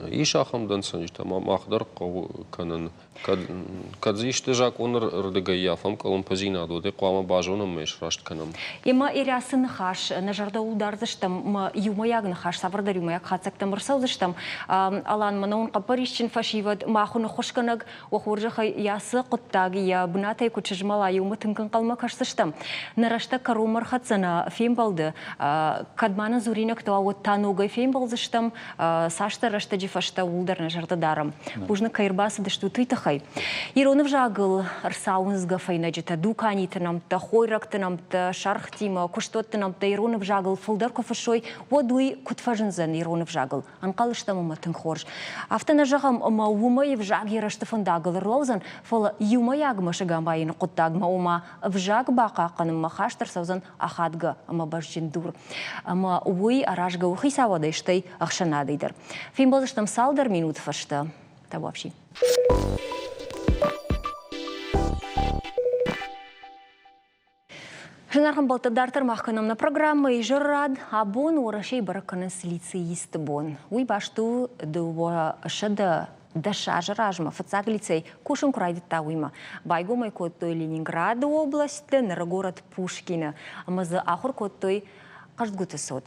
Ис ахӕм дӕнцӕджытӕ, ӕмӕ мах дӕр хъӕуы кӕнын. Кӕд, кӕд дзы исты закъоны рдыгӕй ййафӕм къуылымпыдзинад, уӕд ӕй хъуамӕ базонӕм ӕмӕ сраст кӕнӕм. Емӕ Ирӕсы ныхас нӕ зӕрдӕуыл дардзыстӕм, мӕ иумӕйаг ныхас цавӕрдӕр иумӕйаг хатдзӕгтӕм ӕрцӕудзыстӕм. Алан, мӕнӕ уын хъӕппӕрисджын фӕсивӕд, мах уын ӕххуысгӕнӕг, уӕ хорзӕхӕй йӕ ацы хъуыддаг йӕ бынатӕй куыд сызмӕла, иумӕ тынг ӕнхъӕлмӕ кӕсдзыстӕм. Нӕ рӕстӕг кӕронмӕ ӕрхӕццӕ нӕ фембӕлды. Кӕд ма нын дзуринӕгтӕ уа, уӕд та ногӕй фембӕлдзыстӕм. Цасдӕр рӕстӕджы фӕстӕ ууыл дӕр нӕ зӕрдӕ дарӕм. Бузныг, кӕй ӕрбацыдыстут, уый тыххӕй. Ирон ӕвзагыл ӕрцауындзгӕ фӕйнӕджытӕ, дуканиты нӕмттӕ, хойрӕгты нӕмттӕ, сӕргътимӕ, куыстуӕтты нӕмттӕ ирон ӕвзагыл фылдӕр куы фыссой, уӕд уый куыд фӕзындзӕн ирон ӕвзагыл? Ӕнхъӕл стӕм ӕмӕ тынг хорз. Афтӕ нӕ зӕгъӕм, ӕмӕ уымӕй ӕвзаг йӕ рӕзты фӕндагыл ӕрлӕудзӕн, фӕлӕ иумӕйаг мӕсыгамайыны хъуыддагмӕ, ома ӕвзаг бахъахъхъӕнынмӕ хаст ӕрцӕудзӕн ахадгӕ ӕмӕ бӕзджын дур. Ӕмӕ уый аразгӕ у хицауадӕй, стӕй ӕхсӕнадӕй дӕр. Фембӕлдзыстӕм цалдӕр минуты фӕстӕ. Табуафси. Зынаргъ ӕмбӕлттӕ, дарддӕр мах кӕнӕм нӕ программӕ «Изӕррад». Абон Уӕрӕсейы бӕрӕг кӕнынц лицеисты бон. Уый баст у 200. 10 азы размӕ фыццаг лицей кусын куы райдыдта, уыимӕ. Байгом ӕй кодтой Ленинграды областы, ныры город Пушкины, ӕмӕ дзы ахуыр кодтой хъӕздгуыты цот.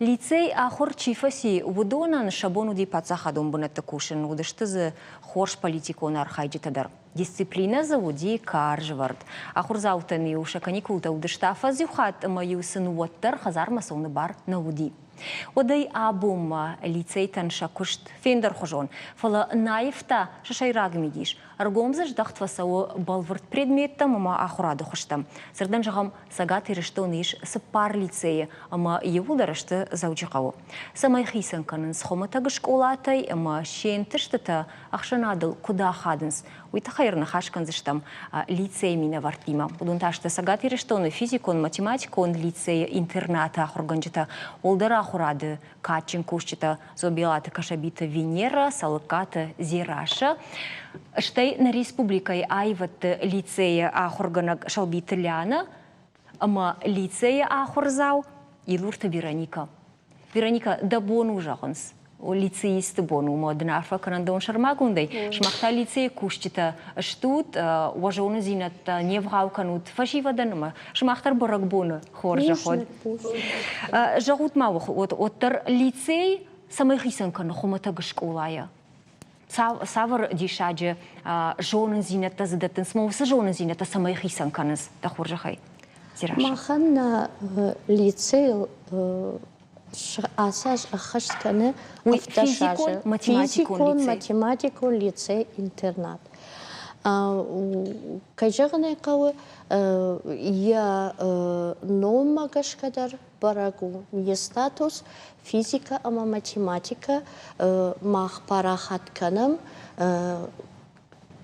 Лицей ахуыр чи фӕци, уыдонӕн сӕ бон уыди паддзахадон бынӕтты кусын, уыдысты дзы хорз политикон архайджытӕ дӕр. Дисциплинӕ дзы уыди карзвӕрд. Ахуырдзаутӕн-иу сӕ каникултӕ уыдысты афӕдз иу хатт ӕмӕ-иу сын уӕддӕр хӕдзармӕ цӕуыны бар нӕ уыди. Уӕдӕй абонмӕ лицейтӕн сӕ куыст фендӕрхуызон, фӕлӕ нӕ аивта сӕ сӕйраг мидис. Ӕргом дзы здӕхт фӕцӕуы бӕлвырд предметтӕм ӕмӕ ахуырады хуызтӕм. Дзырдӕн зӕгъӕм, Цӕгат Ирыстоны ис цыппар лицейы ӕмӕ иууылдӕр сты Дзӕуджыхъӕуы. Цӕмӕй хицӕн кӕнынц хуымӕтӕг скъолатӕй ӕмӕ се нтыстытӕ ӕхсӕнадыл куыд ахадынц, уый тыххӕй ӕрныхас кӕндзыстӕм лицейы минӕвӕрттимӕ. Уыдон та сты Цӕгат Ирыстоны физикон-математикон лицейы интернаты ахуыргӕнджытӕ, уӕлдӕр ахуырады кадджын кусджытӕ Зобелаты Кӕсӕбиты Венера, Цӕлыккаты Дзерассӕ, стӕй нӕ республикӕйы аивӕдты лицейы ахуыргӕнӕг Сӕлбиты Лянӕ ӕмӕ лицейы ахуырдзау Илурты Вероникӕ. Вероника, дӕ бон у, зӕгъынц, лицеисты бон у, мӕ дын арфӕ кӕнын дон сӕрмагондӕй. Сымах та лицейы кусджытӕ стут, уӕ зонындзинӕдтӕ не вгъау кӕнут фӕсивӕдӕн ӕмӕ сымах дӕр бӕрӕгбоны хорзӕх уӕд. Зӕгъут ма, уӕддӕр лицей цӕмӕй хицӕн кӕны хуымӕтӕг скъолайӕ? Цавӕр диссаджы зонындзинӕдтӕ дзы дӕттынц, ма уыцы зонындзинӕдтӕ цӕмӕй хицӕн кӕнынц, дӕ хорзӕхӕй? Махӕн нӕ лицейыл ацы аз ӕххӕст кӕны 17 азы. Физикон-математикон лицей-интернат. Кӕй зӕгъын ӕй хъӕуы, йӕ номмӕ гӕсгӕ дӕр бӕрӕг у йе статус физикӕ ӕмӕ математикӕ мах парахат кӕнӕм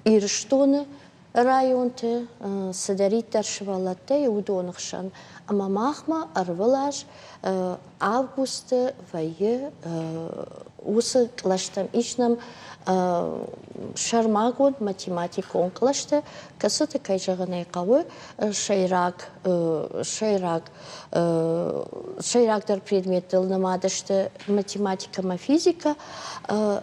Ирыстоны районты цыдӕриддӕр сывӕллӕттӕ и, уыдоны хсӕн. Ӕмӕ махмӕ ӕрвылаз августы вӕййы уыцы кълӕстӕм ис нӕм сӕрмагонд математикон кълӕстӕ, кӕцыты, кӕй зӕгъын ӕй хъӕуы, сӕйраг сӕйраг сӕйрагдӕр предметтыл нымад сты математикӕ ӕмӕ физикӕ,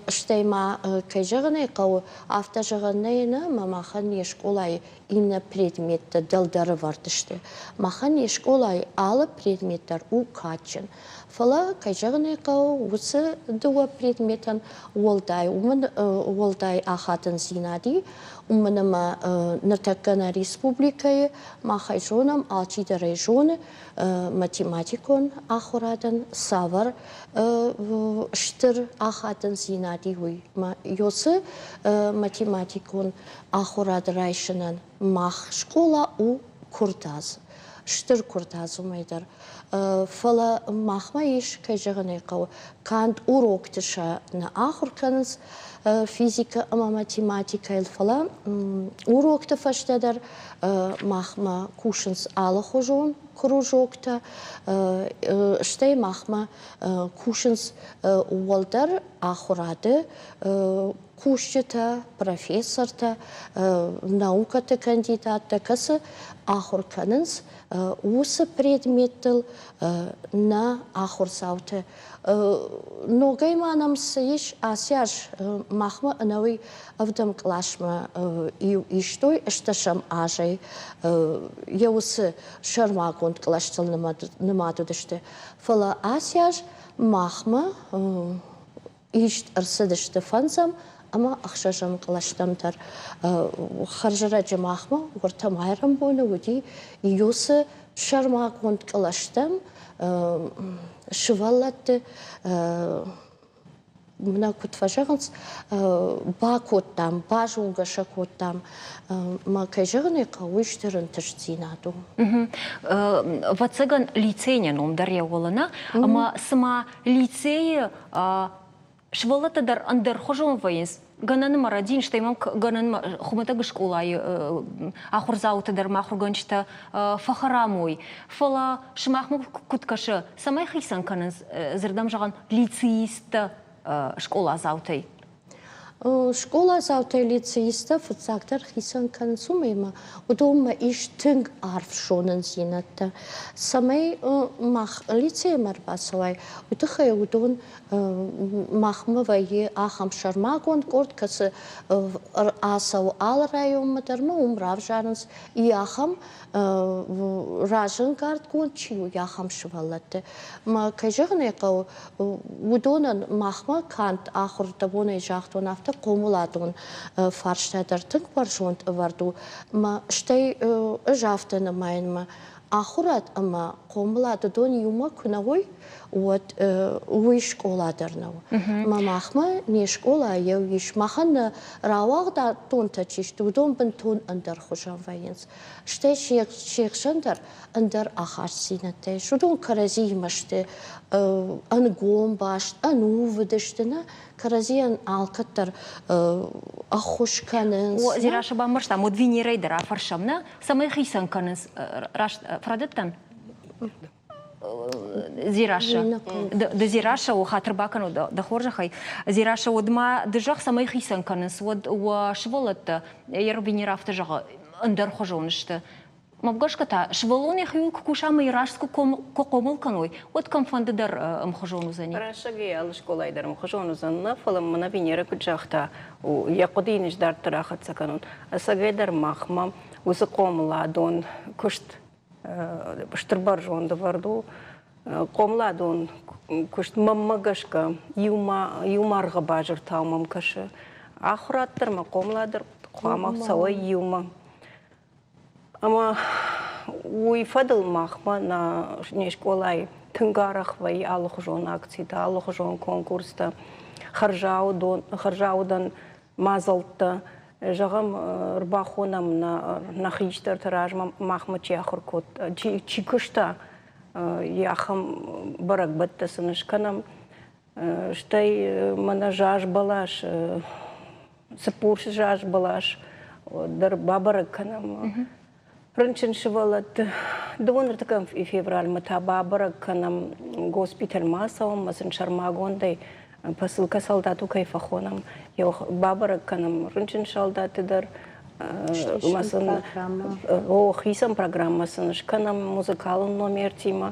стӕй ма, кӕй зӕгъын ӕй хъӕуы, афтӕ зӕгъӕн нӕй, нӕ, ӕмӕ махӕн не скъолайы иннӕ предметтӕ дӕлдӕр ӕвӕрд сты. Махӕн не скъолайы алы предмет дӕр у кадджын. Фӕлӕ, кӕй зӕгъын ӕй хъӕуы, уыцы дыууӕ предметӕн уӕлдай, уымӕн уӕлдай ахадындзинад и, уымӕн ӕмӕ ныртӕккӕ нӕ республикӕйы мах ӕй зонӕм, алчидӕр ӕй зоны, математикон ахуырадӕн цавӕр стыр ахадындзинад и, уый. Ёсы математикон ахуырад райсынӕн мах скъола у куырдадз, стыр куырдадз уымӕй дӕр. Фӕлӕ махмӕ ис, кӕй зӕгъын ӕй хъӕуы, канд урокты сӕ нӕ ахуыр кӕнынц физикӕ ӕмӕ математикӕйыл, фӕлӕ урокты фӕстӕ дӕр махмӕ кусынц алыхуызон кружоктӕ, стӕй махмӕ кусынц уӕлдӕр ахуырады кусджытӕ, профессортӕ, наукӕты кандидаттӕ, кӕцы ахуыр кӕнынц уыцы предметтыл нӕ ахуырдзаутӕ. Ногӕй ма нӕм цы ис, ацы аз махмӕ ӕнӕуый ӕвдӕм къласмӕ иу истой ӕстӕсӕм азӕй йӕ уыцы сӕрмагонд кълӕстыл нымад уыдысты. Фӕлӕ ацы аз махмӕ ист ӕрцыдысты фӕндзӕм ӕмӕ ӕхсӕзӕм кълӕстӕм дӕр. Хӕрзӕрӕджы махмӕ уӕртӕ майрӕмбоны уыди уыцы сӕрмагонд кълӕстӕм сывӕллӕтты мӕнӕ куыд фӕзӕгъынц, бакодтам, базонгӕ сӕ кодтам. Мӕ кӕй зӕгъын ӕй хъӕуы, уый стыр ӕнтыстдзинад у. Ӕвӕццӕгӕн, лицейы нӕ ном дӕр йӕ уӕлӕ нӕ, ӕмӕ цыма лицейы сывӕллӕттӕ дӕр ӕндӕрхуызон вӕййынц. Гӕнӕн ӕмӕ рӕдийын, стӕй мӕм гӕнӕн хуымӕтӕг скъолайы ахуырдзаутӕ дӕр мӕ ахуыргӕнджытӕ фӕхӕрам уой. Фӕлӕ сымахмӕ куыд кӕсы, цӕмӕй хицӕн кӕнынц, дзырдӕм зӕгъӕн, лицеисттӕ скъоладзаутӕй? Скъоладзаутӕй лицеисттӕ фыццагдӕр хицӕн кӕнынц уымӕй ӕмӕ уыдонмӕ ис тынг арф зонындзинӕдтӕ. Цӕмӕй мах лицеймӕ ӕрбацӕуай, уый тыххӕй уыдон махмӕ вӕййы ахӕм сӕрмагонд къорд, кӕцы ацӕуы алы районмӕ дӕр ӕмӕ уым равзарынц и ахӕм разӕнгардгонд чи у, ахӕм сывӕллӕтты. Мӕ кӕй зӕгъын ӕй хъӕуы, уыдонӕн махмӕ канд ахуырдӕбонӕй загътон, афтӕ хъомыладон фарста дӕр тынг бӕрзонд ӕвӕрд у. Мӕ стӕй ӕз афтӕ нымайын, мӕ ахуырад ӕмӕ хъомылад уыдон иумӕ куы нӕ уой, уӕд уый скъола дӕр нӕу. Мӕ махмӕ не скъола еу ис. Махӕн нӕ рауагъдадонтӕ чи сты, уыдон бынтон ӕндӕрхуызӕн вӕййынц. Стӕй се хсӕн дӕр ӕндӕр ахастдзинӕдтӕ ис. Уыдон кӕрӕдзиимӕ сты ӕнгом баст, ӕнувыд сты, нӕ кӕрӕдзийӕн алкӕддӕр ӕххуыс кӕнынц. О, Дзерассӕ бамбӕрстам, уӕд Венерӕй дӕр афӕрсӕм, нӕ? Цӕмӕй хицӕн кӕнынц раст фӕрӕдыдтӕн? Дзерассӕ. Ды Дзерассӕ у, хатыр бакӕнут дӕ хорзӕхӕй. Дзерассӕ, уӕд ма ды зӕгъ, цӕмӕй хицӕн кӕнынц, уӕд уӕ сывӕллӕттӕ, йӕ Венера афтӕ зӕгъы, ӕндӕрхуызон сты. Мӕ гӕсгӕ та, сывӕллон йӕхиуыл куы куса ӕмӕ йӕ раст куы хъомыл кӕной, уӕд кӕмфӕнды дӕр ӕмхуызон уыдзӕни. Рӕсӕгӕй алы скъолайы дӕр ӕмхуызон уыдзӕн, нӕ, фӕлӕ мӕнӕ Венера куыд загъта, йӕ хъуыды йын ӕз дарддӕр ахӕццӕ кӕнон. Ӕцӕгӕйдӕр махмӕ уыцы хъомыладон куыст стыр бӕрзонд ӕвӕрд у. Хъомыладон куыст мӕнмӕ гӕсгӕ иу маргъы базыртау мӕм кӕсы. Ахуырад дӕр ӕмӕ хъомылад дӕр хъуамӕ цӕуой иумӕ. Ӕмӕ уый фӕдыл махмӕ нӕ не скъолайы тынг арӕх вӕййы алыхуызон акцитӕ, алыхуызон конкурстӕ, хӕрзаудӕн мадзӕлттӕ. Зӕгъӕм, ӕрбахонӕм нӕ, нӕ хистӕрты размӕ махмӕ чи ахуыр кодта, чи куыста, ахӕм бӕрӕгбӕттӕ сын скӕнӕм. Стӕй мӕнӕ заз бӕлас, цыппурсы заз бӕлас дӕр бабӕрӕг кӕнӕм. Рынчын сывӕллӕтты дыууын ӕртыккӕм февралмӕ та бабӕрӕг кӕнӕм госпитальмӕ ацӕуӕм ӕмӕ сын сӕрмагондӕй посылкӕ солдату кӕй фӕхонӕм, бабӕрӕг кӕнӕм рынчын солдаты дӕр ӕмӕ сын о, хицӕн программӕ сын скӕнӕм музыкалон номертимӕ.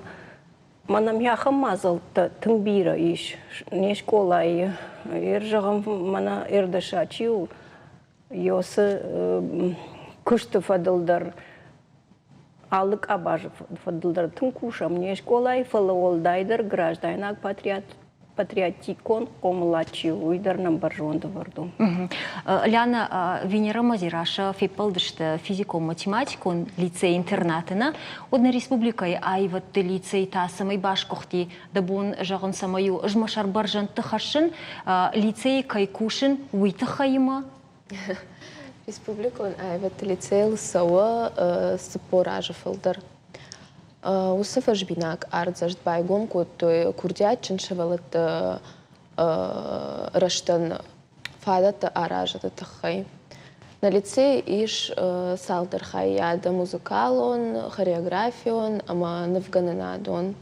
Мӕнӕ ахӕм мадзӕлттӕ тынг бирӕ ис не скъолайы. Ер зӕгъӕм, мӕнӕ РДШ чи у, Ёсы куысты фӕдыл дӕр алы къабазы фӕдыл дӕр тынг кусӕм не скъолайы, фӕлӕ уӕлдайдӕр граждайнаг патриотикон хъомылад чи у, уый дӕр нӕм бӕрзонд ӕвӕрд у. Лиана, Венера Мазираша феппӕлдысты физикон-математикон лицей-интернаты нӕ, уӕд нӕ республикӕйы аивӕдты лицей та цӕмӕй басгуыхти, дӕ бон зӕгъын цӕмӕй у, ӕз мӕ сӕр бӕрзӕндты хӕссын, лицейы кӕй кусын, уый тыххӕй ма? Республикон аивӕдты лицейыл цӕуы 40 азы фылдӕр. Уыцы фӕзминаг ардзӕст байгом кодтой курдиатджын сывӕллӕтты рӕзтӕн фадӕттӕ аразыны тыххӕй. Нӕ лицейы ис цалдӕр хайады музыкалон, хореографион ӕмӕ нывгӕнынадон.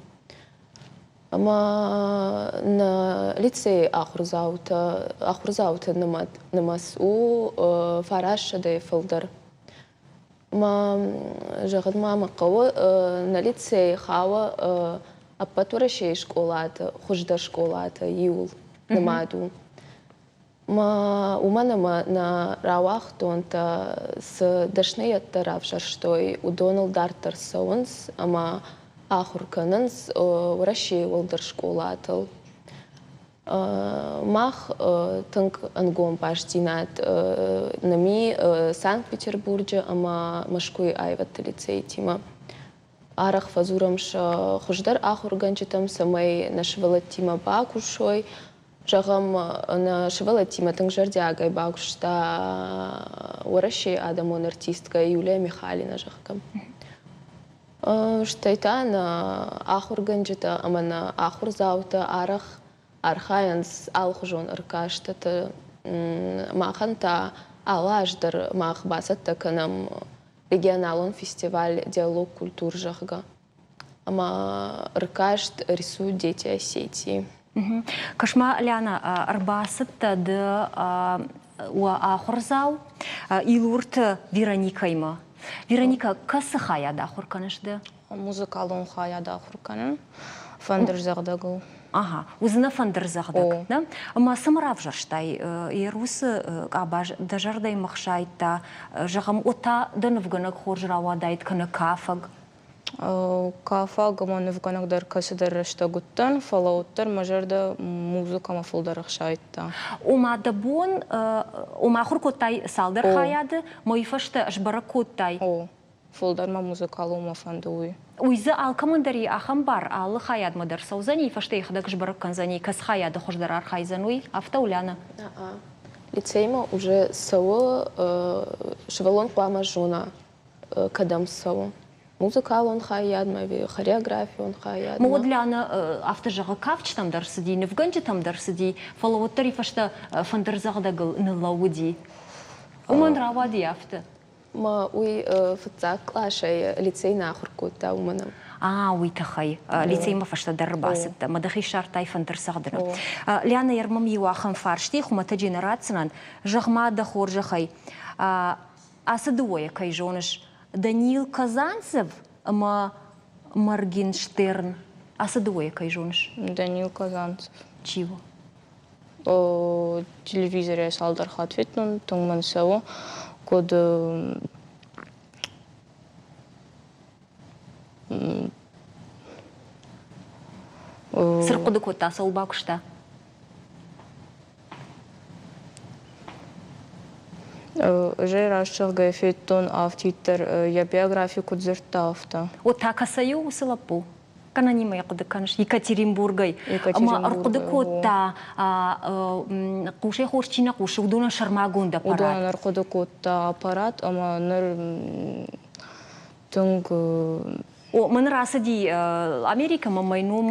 Ӕмӕ нӕ лицейы ахуырдзауты нымӕц у фарастсӕдӕйы фылдӕр. Ӕмӕ зӕгъын ма мӕ хъӕуы, нӕ лицейы хауы ӕппӕт Уӕрӕсейы скъолаты хуыздӕр скъолаты иуыл нымад у. Ӕмӕ уымӕн ӕмӕ нӕ рауагъдонтӕ цы дӕсныйӕдтӕ равзӕрстой, уыдоныл дарддӕр цӕуынц ӕмӕ ахуыр кӕнынц Уӕрӕсейы уӕлдӕр скъолатыл. Мах тынг ӕнгом бастдзинад нӕм и Санкт-Петербурджы ӕмӕ Мӕскуыйы аивӕдты лицейтимӕ. Арӕх фӕдзурӕм сӕ хуыздӕр ахуыргӕнджытӕм, цӕмӕй нӕ сывӕллӕттимӕ бакусой. Зӕгъӕм, нӕ сывӕллӕттимӕ тынг зӕрдиагӕй бакуыста Уӕрӕсейы адӕмон артисткӕ Юлия Михалина, зӕгъгӕ. Стӕй та нӕ ахуыргӕнджытӕ ӕмӕ нӕ ахуырдзаутӕ арӕх архайынц алыхуызон ӕркастыты. Махӕн та алы аз дӕр мах бацӕттӕ кӕнӕм регионалон фестиваль «Диалог культур», зӕгъгӕ. Ӕмӕ ӕркаст «Рисуют дети Осетии». Кӕс-ма, Лиана, ӕрбацыдтӕ ды. уӕ ахуырдзау Илурты Вероникӕимӕ. Вероника, кӕцы хайад ахуыр кӕныс ды? Музыкалон хайад ахуыр кӕнын фӕндырдзӕгъдӕгыл. Ага, уыдзынӕ фӕндырдзӕгъдӕг, да? Ӕмӕ цӕмӕ равзӕрстай Ерусы къабаз дӕ зӕрдӕйы мӕхсайдта, зӕгъӕм, уӕд та дӕ нывгӕнӕг хорз рауадаид кӕнӕ кафӕг? Кафӕг ӕмӕ нывгӕнӕг дӕр кӕцыдӕр рӕстӕг уыдтӕн, фӕлӕ уӕддӕр мӕ зӕрдӕ музыкӕмӕ фылдӕр ӕхсайдта. Ома дӕ бон, ома ахуыр кодтай цалдӕр хайады, мӕ уый фӕстӕ сбӕрӕг кодтай? О, фылдӕр мӕ музыкалонмӕ фӕнды уый. Уый дзы алкӕмӕн дӕр и ахӕм бар, алы хайадмӕ дӕр цӕудзӕни, фӕстӕ йӕхӕдӕг сбӕрӕг кӕндзӕни, кӕцы хайады хуыздӕр архайдзӕн, уый. Афтӕ у, Ляна? Лицеймӕ уже цӕуы, сывӕллон хъуамӕ зона, кӕдӕм цӕуы. Музыкалон хайадмӕ ӕви хореографион хайадмӕ. Уӕд Ляна афтӕ зӕгъы, кафджытӕм дӕр цыди, нывгӕнджытӕм дӕр цыди, фӕлӕ уӕддӕр и фӕстӕ фӕндырдзӕгъдӕгыл ныллӕууыди. Уымӕн рауади афтӕ. Ма уый фыццаг къласӕй лицей нӕ ахуыр кодта, уымӕн. А, уый тыххӕй. Лицеймӕ фӕстӕдӕр ӕрбацыдтӕ, мӕ дӕхи ссардтай фӕндырдзӕгъдыны. Лиана, ӕрмӕм иу ахӕм фарсти хуымӕтӕджы нӕ ратдзынӕн. Зӕгъ-ма дӕ хорзӕхӕй, ацы дыууӕйӕ кӕй зоныс, Даниил Казанцев ӕмӕ Моргенштерн, ацы дыууӕйӕ кӕй зоныс? Даниил Казанцев. Чи у? Телевизорӕй цалдӕр хатт федтон, тынг мын цӕуы, куыд Цы рхъуыды кодта, цӕуыл бакуыста? Ӕз ӕй раст зӕгъгӕйӕ федтон афтиддӕр, йӕ биографи куыд дзырдта, афтӕ. Уӕд та кӕцӕй у уыцы лӕппу? Кӕнӕнимӕ йӕ хъуыды кӕныс Екатеринбургӕй. Ӕмӕ ӕрхъуыды кодта, хъусӕй хорз чи нӕ хъусы, уыдонӕн сӕрмагонд аппарат. Уыдонӕн ӕрхъуыды кодта аппарат ӕмӕ ныр тынг О, мын рацыди Америкӕмӕ мӕ ном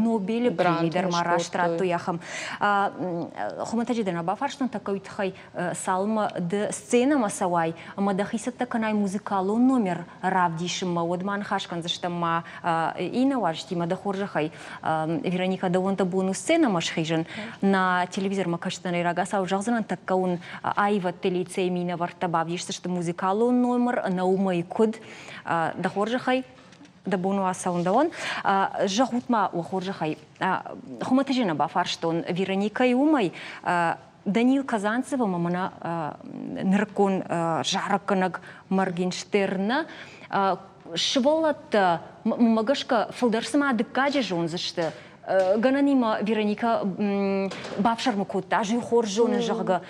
Нобелы преми дӕр ма раст радтой ахӕм. Хуымӕтӕджы дӕ нӕ бафарстон тӕккӕ уый тыххӕй, цалынмӕ ды сценӕмӕ цӕуай ӕмӕ дӕхи цӕттӕ кӕнай музыкалон номер равдисынмӕ, уӕд ма ныхас кӕндзыстӕм ма иннӕ уазджытимӕ дӕ хорзӕхӕй. Вероника, дӕуӕн дӕ бон у сценӕмӕ схизын. Нӕ телевизормӕ кӕсдзӕнӕй рагацау зӕгъдзынӕн, тӕккӕ уын аивӕдты лицейы минӕвӕрттӕ бавдисдзысты музыкалон номер, ӕнӕ уымӕй куыд. Дӕ хорзӕхӕй, дӕ бон у ацӕуын дӕуӕн. Зӕгъут-ма уӕ хорзӕхӕй, хуымӕтӕджы нӕ бафарстон Вероникӕйы уымӕй, Данил Казанцев ӕмӕ мӕнӕ нырыккон зарӕггӕнӕг Моргенштерны сывӕллӕттӕ мӕ гӕсгӕ фылдӕр цыма дыккаджы зондзысты. Гӕнӕнимӕ Вероника бафсӕрмы кодта, ӕз хорз зонын, зӕгъгӕ.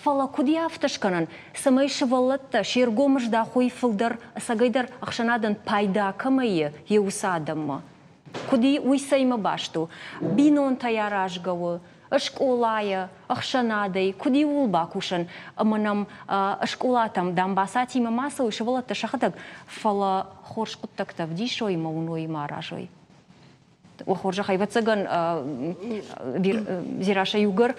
Фӕлӕ куыд и афтӕ скӕнӕн, цӕмӕй сывӕллӕттӕ се ргом здахой фылдӕр, ӕцӕгӕйдӕр ӕхсӕнадӕн пайда кӕмӕй и, йе уыцы адӕммӕ? Куыд и, уый цӕимӕ баст у? Бинонтӕй аразгӕ у, скъолайӕ, ӕхсӕнадӕй, куыд иууыл бакусӕн ӕмӕ нӕм скъолатӕм дамбацатимӕ ма цӕуой сывӕллӕттӕ сӕхӕдӕг, фӕлӕ хорз хъуыддӕгтӕ ӕвдисой ӕмӕ уыной ӕмӕ аразой. Уӕ хорзӕх, ӕвӕццӕгӕн, Дзерассӕ иугӕр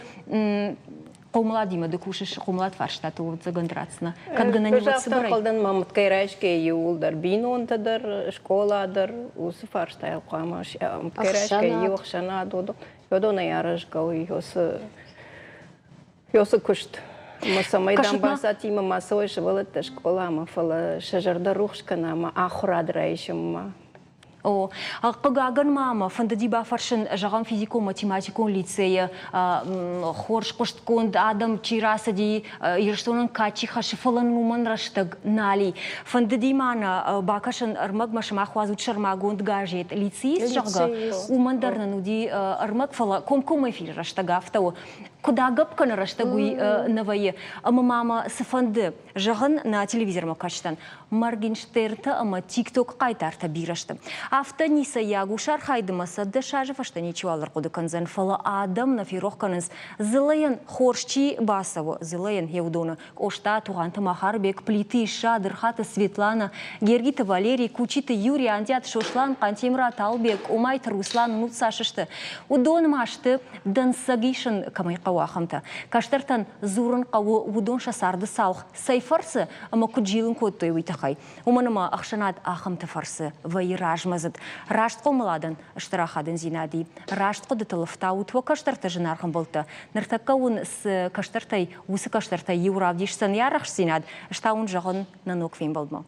хъомыладимӕ ды кусыс хъомылад фарстатыл, ӕвӕццӕгӕн ратдзынӕ. Кӕд гӕнӕн и, уӕд цыбырӕй? Ӕз ма мыткӕй райсгӕ иууылдӕр бинонтӕ дӕр, скъола дӕр уыцы фарстайыл хъуамӕ мыткӕй райсгӕ иу ӕхсӕнад уыдонӕй аразгӕ у Ёсы куыст. Ӕмӕ цӕмӕй дамбацатимӕ ма цӕуой сывӕллӕттӕ скъоламӕ, фӕлӕ сӕ зӕрдӕ рухс кӕна ӕмӕ ахуырад райсынмӕ. О, хъыгагӕн ма мӕ фӕндыди бафӕрсын, зӕгъӕм, физикон-математикон лицейы хорз хъуыстгонд адӕм чи рацыди, Ирыстонӕн кад чи хӕссы, фӕлӕ нын уымӕн рӕстӕг нал и. Фӕндыди ма нӕ бакӕсын ӕрмӕгмӕ, сымах уадзут сӕрмагонд газет «Лицеист», зӕгъгӕ, уымӕн дӕр нын уыди ӕрмӕг, фӕлӕ комкоммӕ эфиры рӕстӕг афтӕ у. Куыд агӕпп кӕны рӕстӕг, уый нӕ вӕййы. Ӕмӕ ма мӕ цыфӕнды зӕгъын, нӕ телевизормӕ кӕсдзӕн. Моргенштернтӕ ӕмӕ тик-ток хъайтартӕ бирӕ сты. Афтӕ ницӕййаг ус архайды мӕ сӕ 10 азы фӕстӕ ничиуал ӕрхъуыды кӕндзӕн, фӕлӕ адӕм нӕ ферох кӕнынц, дзыллӕйӕн хорз чи бацӕуы, дзыллӕйӕн йе уыдоны Къоста, Тугъанты Махарбег, Плиты Исса, Дырхаты Светлана, Гергиты Валерий, Кучиты Юрий, Андиаты Сослан, Хъантемыраты Албег, Къомайты Руслан, Нуцас сты. Уыдон ма сты, дӕнцӕг исын кӕмӕй хъӕуа. цӕуы, ахӕмтӕ. Кӕстӕртӕн дзурын хъӕуы уыдон сӕ царды цалх цӕй фӕрцы ӕмӕ куыд зилын кодтой, уый тыххӕй. Уымӕн ӕмӕ ӕхсӕнад ахӕмты фӕрцы вӕййы размӕдзыд. Раст хъомыладӕн стыр ахадындзинад и. Раст хъуыдытыл ӕфтаут уӕ кӕстӕрты зынаргъ ӕмбӕлттӕ. Ныртӕккӕ уын цы кӕстӕртӕй, уыцы кӕстӕртӕй иу равдисдзӕн йӕ арӕхстдзинад, ӕз та уын зӕгъын нӕ ног фембӕлдмӕ.